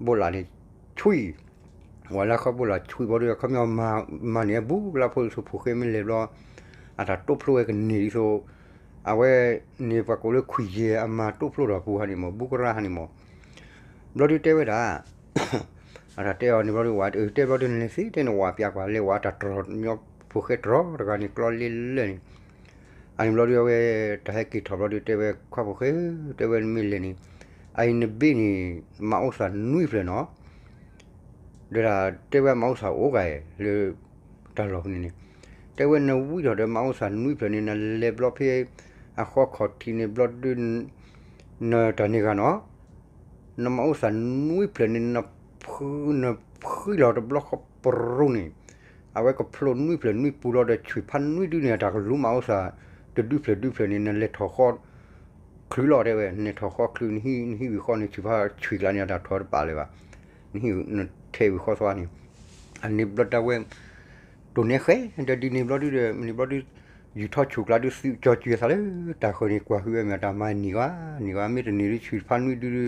ဘိလၣ်န့ၣ် ဆွံၣ်, ဝးလၢဃီဘိလၣ်ဆွံၣ်ဘျီဒီး ခီပညီမၤန့ၢ်အဘူးကလါဖိဒ်သိးဖိၣ်ဃဲမ့ၢ်လဲၤဘျီ အတၢ်တိဖျိဝဲကန့ၢ်ဒ်သိး အဝဲန့ၣ်ပှၤကိးလၢခွံၣ်ယဲၢ်အမၤတိဖျိထီၣ်ပူၤဟးန့ၣ်မၢ် ဘူးကရၢဟးန့ၣ်မၢ်. ဘျီဒုတဲဝဲဒၣ် အတၢ်တဲအီၤန့ၣ်ဘျီဒု ဝးတဲဘျီဒုန့ၣ်သ့ တဲန့ၣ်ဝးပျးကွၢ် လဲၤဝးတၢ်တြီၤညီ ဖိၣ်ဃဲတြီၤတဂၤန့ၣ် ကျီလ့လၢန့ၣ် အန့ၣ်ဘျီဒုအဝဲ တၢ်ဟဲက့ၤထီၣ်ဘျီဒုတဲဝဲခွါဖိၣ်ဃဲဧၢ တဲဝဲနမ့ၢ်လဲၤန့ၣ် အအံၤနဘ့ၣ်န့ၣ် မၤအိၣ်သးနွံဖျၢၣ်နီၤ ဒီးတဲဝဲမၤအိၣ်သးအိၣ်ဂၤလၢ တၢ်လီၢ်ဖဲန့ၣ်န့ၣ် တဲဝဲနဝံထီၣ်ဒီးမၤအိၣ်သးနွံဖျၢၣ်န့ၣ် နလဲၤဘျီဖဲ အဃီခီၣ်ထံးန့ၣ်ဘျီဒု နတၢ်န့ၢ်ဂၤနီၤ နမၤအိၣ်သးနွံဖျၢၣ်န့ၣ် နဖု နဖုလီၤတဘျီဃီပရိန့ၣ် အဝဲကဖျိနွံဖျၢၣ်နွံပူၤလီၤဒီး ဆွံၣ်ဖးနွံဒုန့ၣ် အတၢ်ကလူၤမၤအိၣ်သး တဒုဖျၢၣ်ဒုဖျၢၣ်န့ၣ် နလဲၤထီၣ်ဃီ ချုးလီၤတဲဝဲ နထီၣ်ဃီချုး နဟံးဝံၤဃီန့ၣ် ဆွံၣ်ဖးဆွံၣ်ကျါန့ၣ် အတၢ်ထီၣ်တပာ်လၢၤဘၣ် နဟံးနထဲးဝံၤဃီသွါန့ၣ် အန့ၣ်ဘျီတၢ်ဝဲ တိၢ်နဲဃဲ ဒီးဒ်န့ၣ်ဘျီဒုဒီး မ့ၢ်န့ၣ်ဘျီဒု ယူၤထီၣ်ဆူၣ်ကျါဒု သုကၠီၤစၢၤသးလၢ တၢ်ဃၢၤန့ၣ် ကွၢ်ဟုဝဲမ့ၢ်တၢ်မၤနံၤဝဲ နံၤဝဲ မ့ၢ်တန့ၢ်ဒု ဆွံၣ်ဖးနွံဒုဒု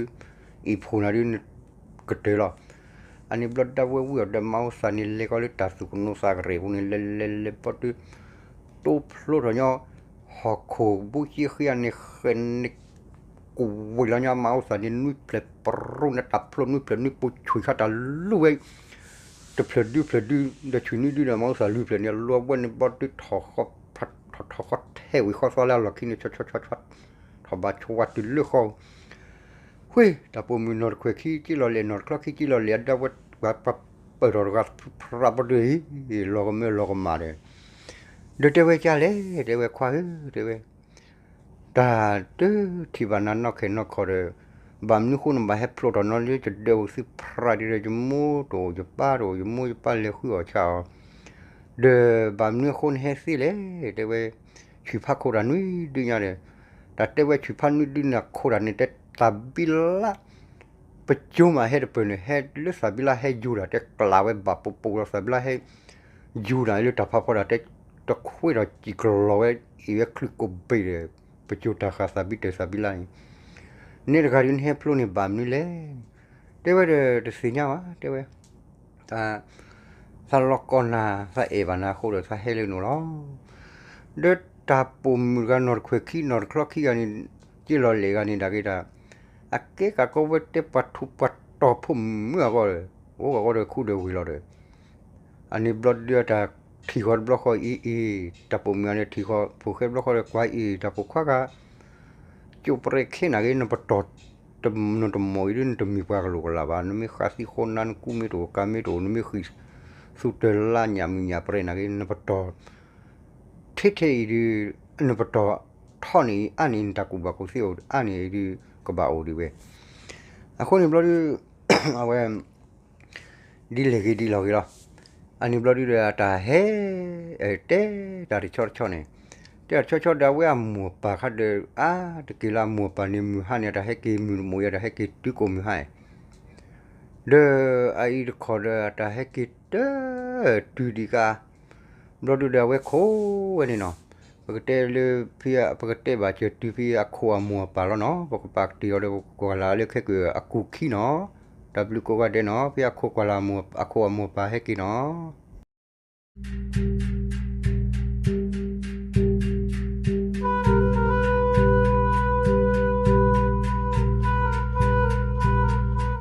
အံၤဖိနၤဒု ကတၢၢ်လီၤ. အန့ၣ်ဘျီဒၣ်ဝဲဝံၤအီၤဒီးမၤအိၣ်သးန့ၣ် လဲၤကီးလၢတၢ်သူၣ်ကနိးသးကရဲၣ်ပူၤန့ၣ် လဲၤလဲၤလဲၤဘျီဒု တိဖျိထီၣ်ညီ ဟီၣ်ခိၣ်ဘူစ့ဃံအန့ၣ် ဃဲၤန့ၣ် ကဝ့ၤလီၤညီ မၤအိၣ်သးန့ၣ် နွံဖျၢၣ်ပရိန့ၣ် တၢ်ဖျိနွံဖျၢၣ်နွံပူၤ ဆွံၣ်ခါတၢ်လူၤဝဲ တဖျၢၣ်ဒုဖျၢၣ်ဒု ဒီးဆွံၣ်နွံဒုဒီး မၤအိၣ်သးလွံၢ်ဖျၢၣ်န့ၣ် အလီၤဝဲန့ၣ်ဘျီဒု ထီၣ်ဃီ ထီၣ်ထီၣ်ဃီထဲးဝံၤဃီသွါလၢအလီၢ်ခံန့ၣ် ဆီဆီဆီဆီ ထီၣ်ဘးဆိဝါတုၤလၢဃီ ဃ့ တၢ်ပိာ်မုၣ်နီၢ်တခွဲးခံက့လီၤလဲၣ် နီၢ်တချီခံက့လီၤလဲၣ် အဒၣ်ဝဲပှၤပၢၢ်ထီၣ်တဂၤ ဖရၣ်ဘျီဒု လီၤကမၢလီၤကမၣ်ဒီး ဒီးတဲဝဲကၢ်လဲၣ် တဲဝဲခွါဧၢ တဲဝဲ တၢ်တထံၣ်ဘၣ်နၤနီၢ်ခဲနီၢ်ခီဒီး ဘၣ်မနုၤဃိနဘၣ်ဟဲဖျိးထီၣ်နီၤလၢယဒၢးအိၣ်သုဖရၣ်ဒ်ဒီး ယမိၢ်တအိၣ် ယပၢ်တအိၣ် ယမိၢ်ယပၢ်လဲၤဃုအီၣ်ဆးအီၤ ဒီးဘၣ်မနုၤအဃိနဟဲသ့လဲၣ် တဲဝဲ ဆွံၣ်ဖးခိၣ်တၢ်နွံဒုညါဒီး တၢ်တဲဝဲဆွံၣ်ဖးနွံဒုန့ၣ် အခိၣ်တၢ်န့ၣ် တဲသးဘံလါ ပကၠိမးဟဲတပၢၢ်န့ၣ် ဟဲလၢသးဘံလါဟဲယူၤတၢ် တဲကျးဝဲဘၣ်ပူၤပူၤလီၤ သးဘံလါဟဲယူၤတၢ်လၢတၢ်ဖးဖီတၢ် တဲတခွ့ထီၣ်စံၣ်ကလီၤဝဲ အံၤဝဲချုးကိးဘ့ၣ်ဒီး ပကၠိတၢ်ဃာ်သးဘံတၢ်သးဘံလါန့ၣ် နဲတဂၤဒုနဟဲဖျိန့ၣ်ဘၣ်မနုၤလဲၣ် တဲဝဲဒီးတသ့ၣ်ညါဘၣ် တဲဝဲ သးလီၤကီၢ်နၤ သးအဲၣ်ဘၣ်နၤအဃိဒီး သးဟဲလၢနအိၣ်လီၤ. ဒီးတၢ်ပိာ်မုၣ်တဂၤ နီၢ်တခွဲးခံ နီၢ်တချီခံဂၤန့ၣ် က့လီၤလဲၣ်ဂၤန့ၣ် ဒၣ်က့ၤတၢ် အကဲကးကီဝဲတဲပှၤထူးပှၤတီၤဖိမုၣ်အဂီၢ်ဒီး အိၣ်ဂီၢ်ဂီၢ်ဒီးခူဒီးဝ့ၤလီၤဒီး အန့ၣ်ဘျီဒုအတၢ်ထံၣ်ဃီတဘျီဃီအံၤအံၤ တၢ်ပိာ်မုၣ်ဂၤန့ၣ် ထံၣ်ဃီဖိၣ်ဃဲတဘျီဃီဒီးကွၢ်အံၤ တၢ်ပိာ်ခွါဂၤ ကၠိပရဲခ့နၤဂ့ၤ နပတီၢ် နတမီၢ်အံၤဒု နတမ့ၢ်ပှၤကလိာ်ကလးဘၣ် နမ့ၢ်ဃးသံဃိနါ နကူမ့ၢ်တအိၣ် ကၤမ့ၢ်တအိၣ် နမ့ၢ်ဃံးသူတၢ်လါညၣ်မုၢ်ညၣ်ပြဲနၤဂ့ၤ နပတီၢ် ထဲထဲအံၤဒု နပတီၢ်ထီန့ၣ်အံၤ အါန့ၢ်နတၢ်ကူၣ်ဘၣ်ကူၣ်သ့အိၣ် အါန့ၢ်အံၤဒု ကဘၣ်အိၣ်ဒံးဝဲ အဃိန့ၣ်ဘျီဒု အဝဲ ဒ်လဲၣ်ဂ့ၤဒ်လီၢ်ဂ့ၤလီၤ. အန့ၣ်ဘျီဒုဒီး အတၢ်ဟဲ တဲတၢ်တဆီတဆီန့ၣ် တဲအီၤတဆီဆီဒီး အဝဲအမိၢ်အပၢ်ခါဒီး အါတက့ၢ်လၢအမိၢ်အပၢ်န့ၣ် မုၢ်ဟါန့ၣ် အတၢ်ဟဲက့ၤမုၢ်တမိးအံၤ အတၢ်ဟဲက့ၤတုၤကိးမုၢ်ဟါအံၤ, ဒီးအအံၤတခီဒီးအတၢ်ဟဲက့ၤတတုၤဒံးကါ, ဘျီဒုဒီးအဝဲခိးဝဲန့ၣ်နီၤ, ပကတဲလၢဖဲ ပကတဲဘၣ်စၢၤတုၤဖဲအခိၣ်အမိၢ်အပၢ်လီၤနီၤ, ပကပာ်ကတ့ၢ်အီၤဒီးပကကွၢ်လၢ်လၢခဲကိာ်အကူာ်ခံနီၤ, တၢ်ဘျုးကိးဂၤဒဲးနီၤ, ဖဲအခိၣ်ကွၢ်လၢ်အမိၢ် အခိၣ်အမိၢ်အပၢ်ဟဲက့ၤနီၤ.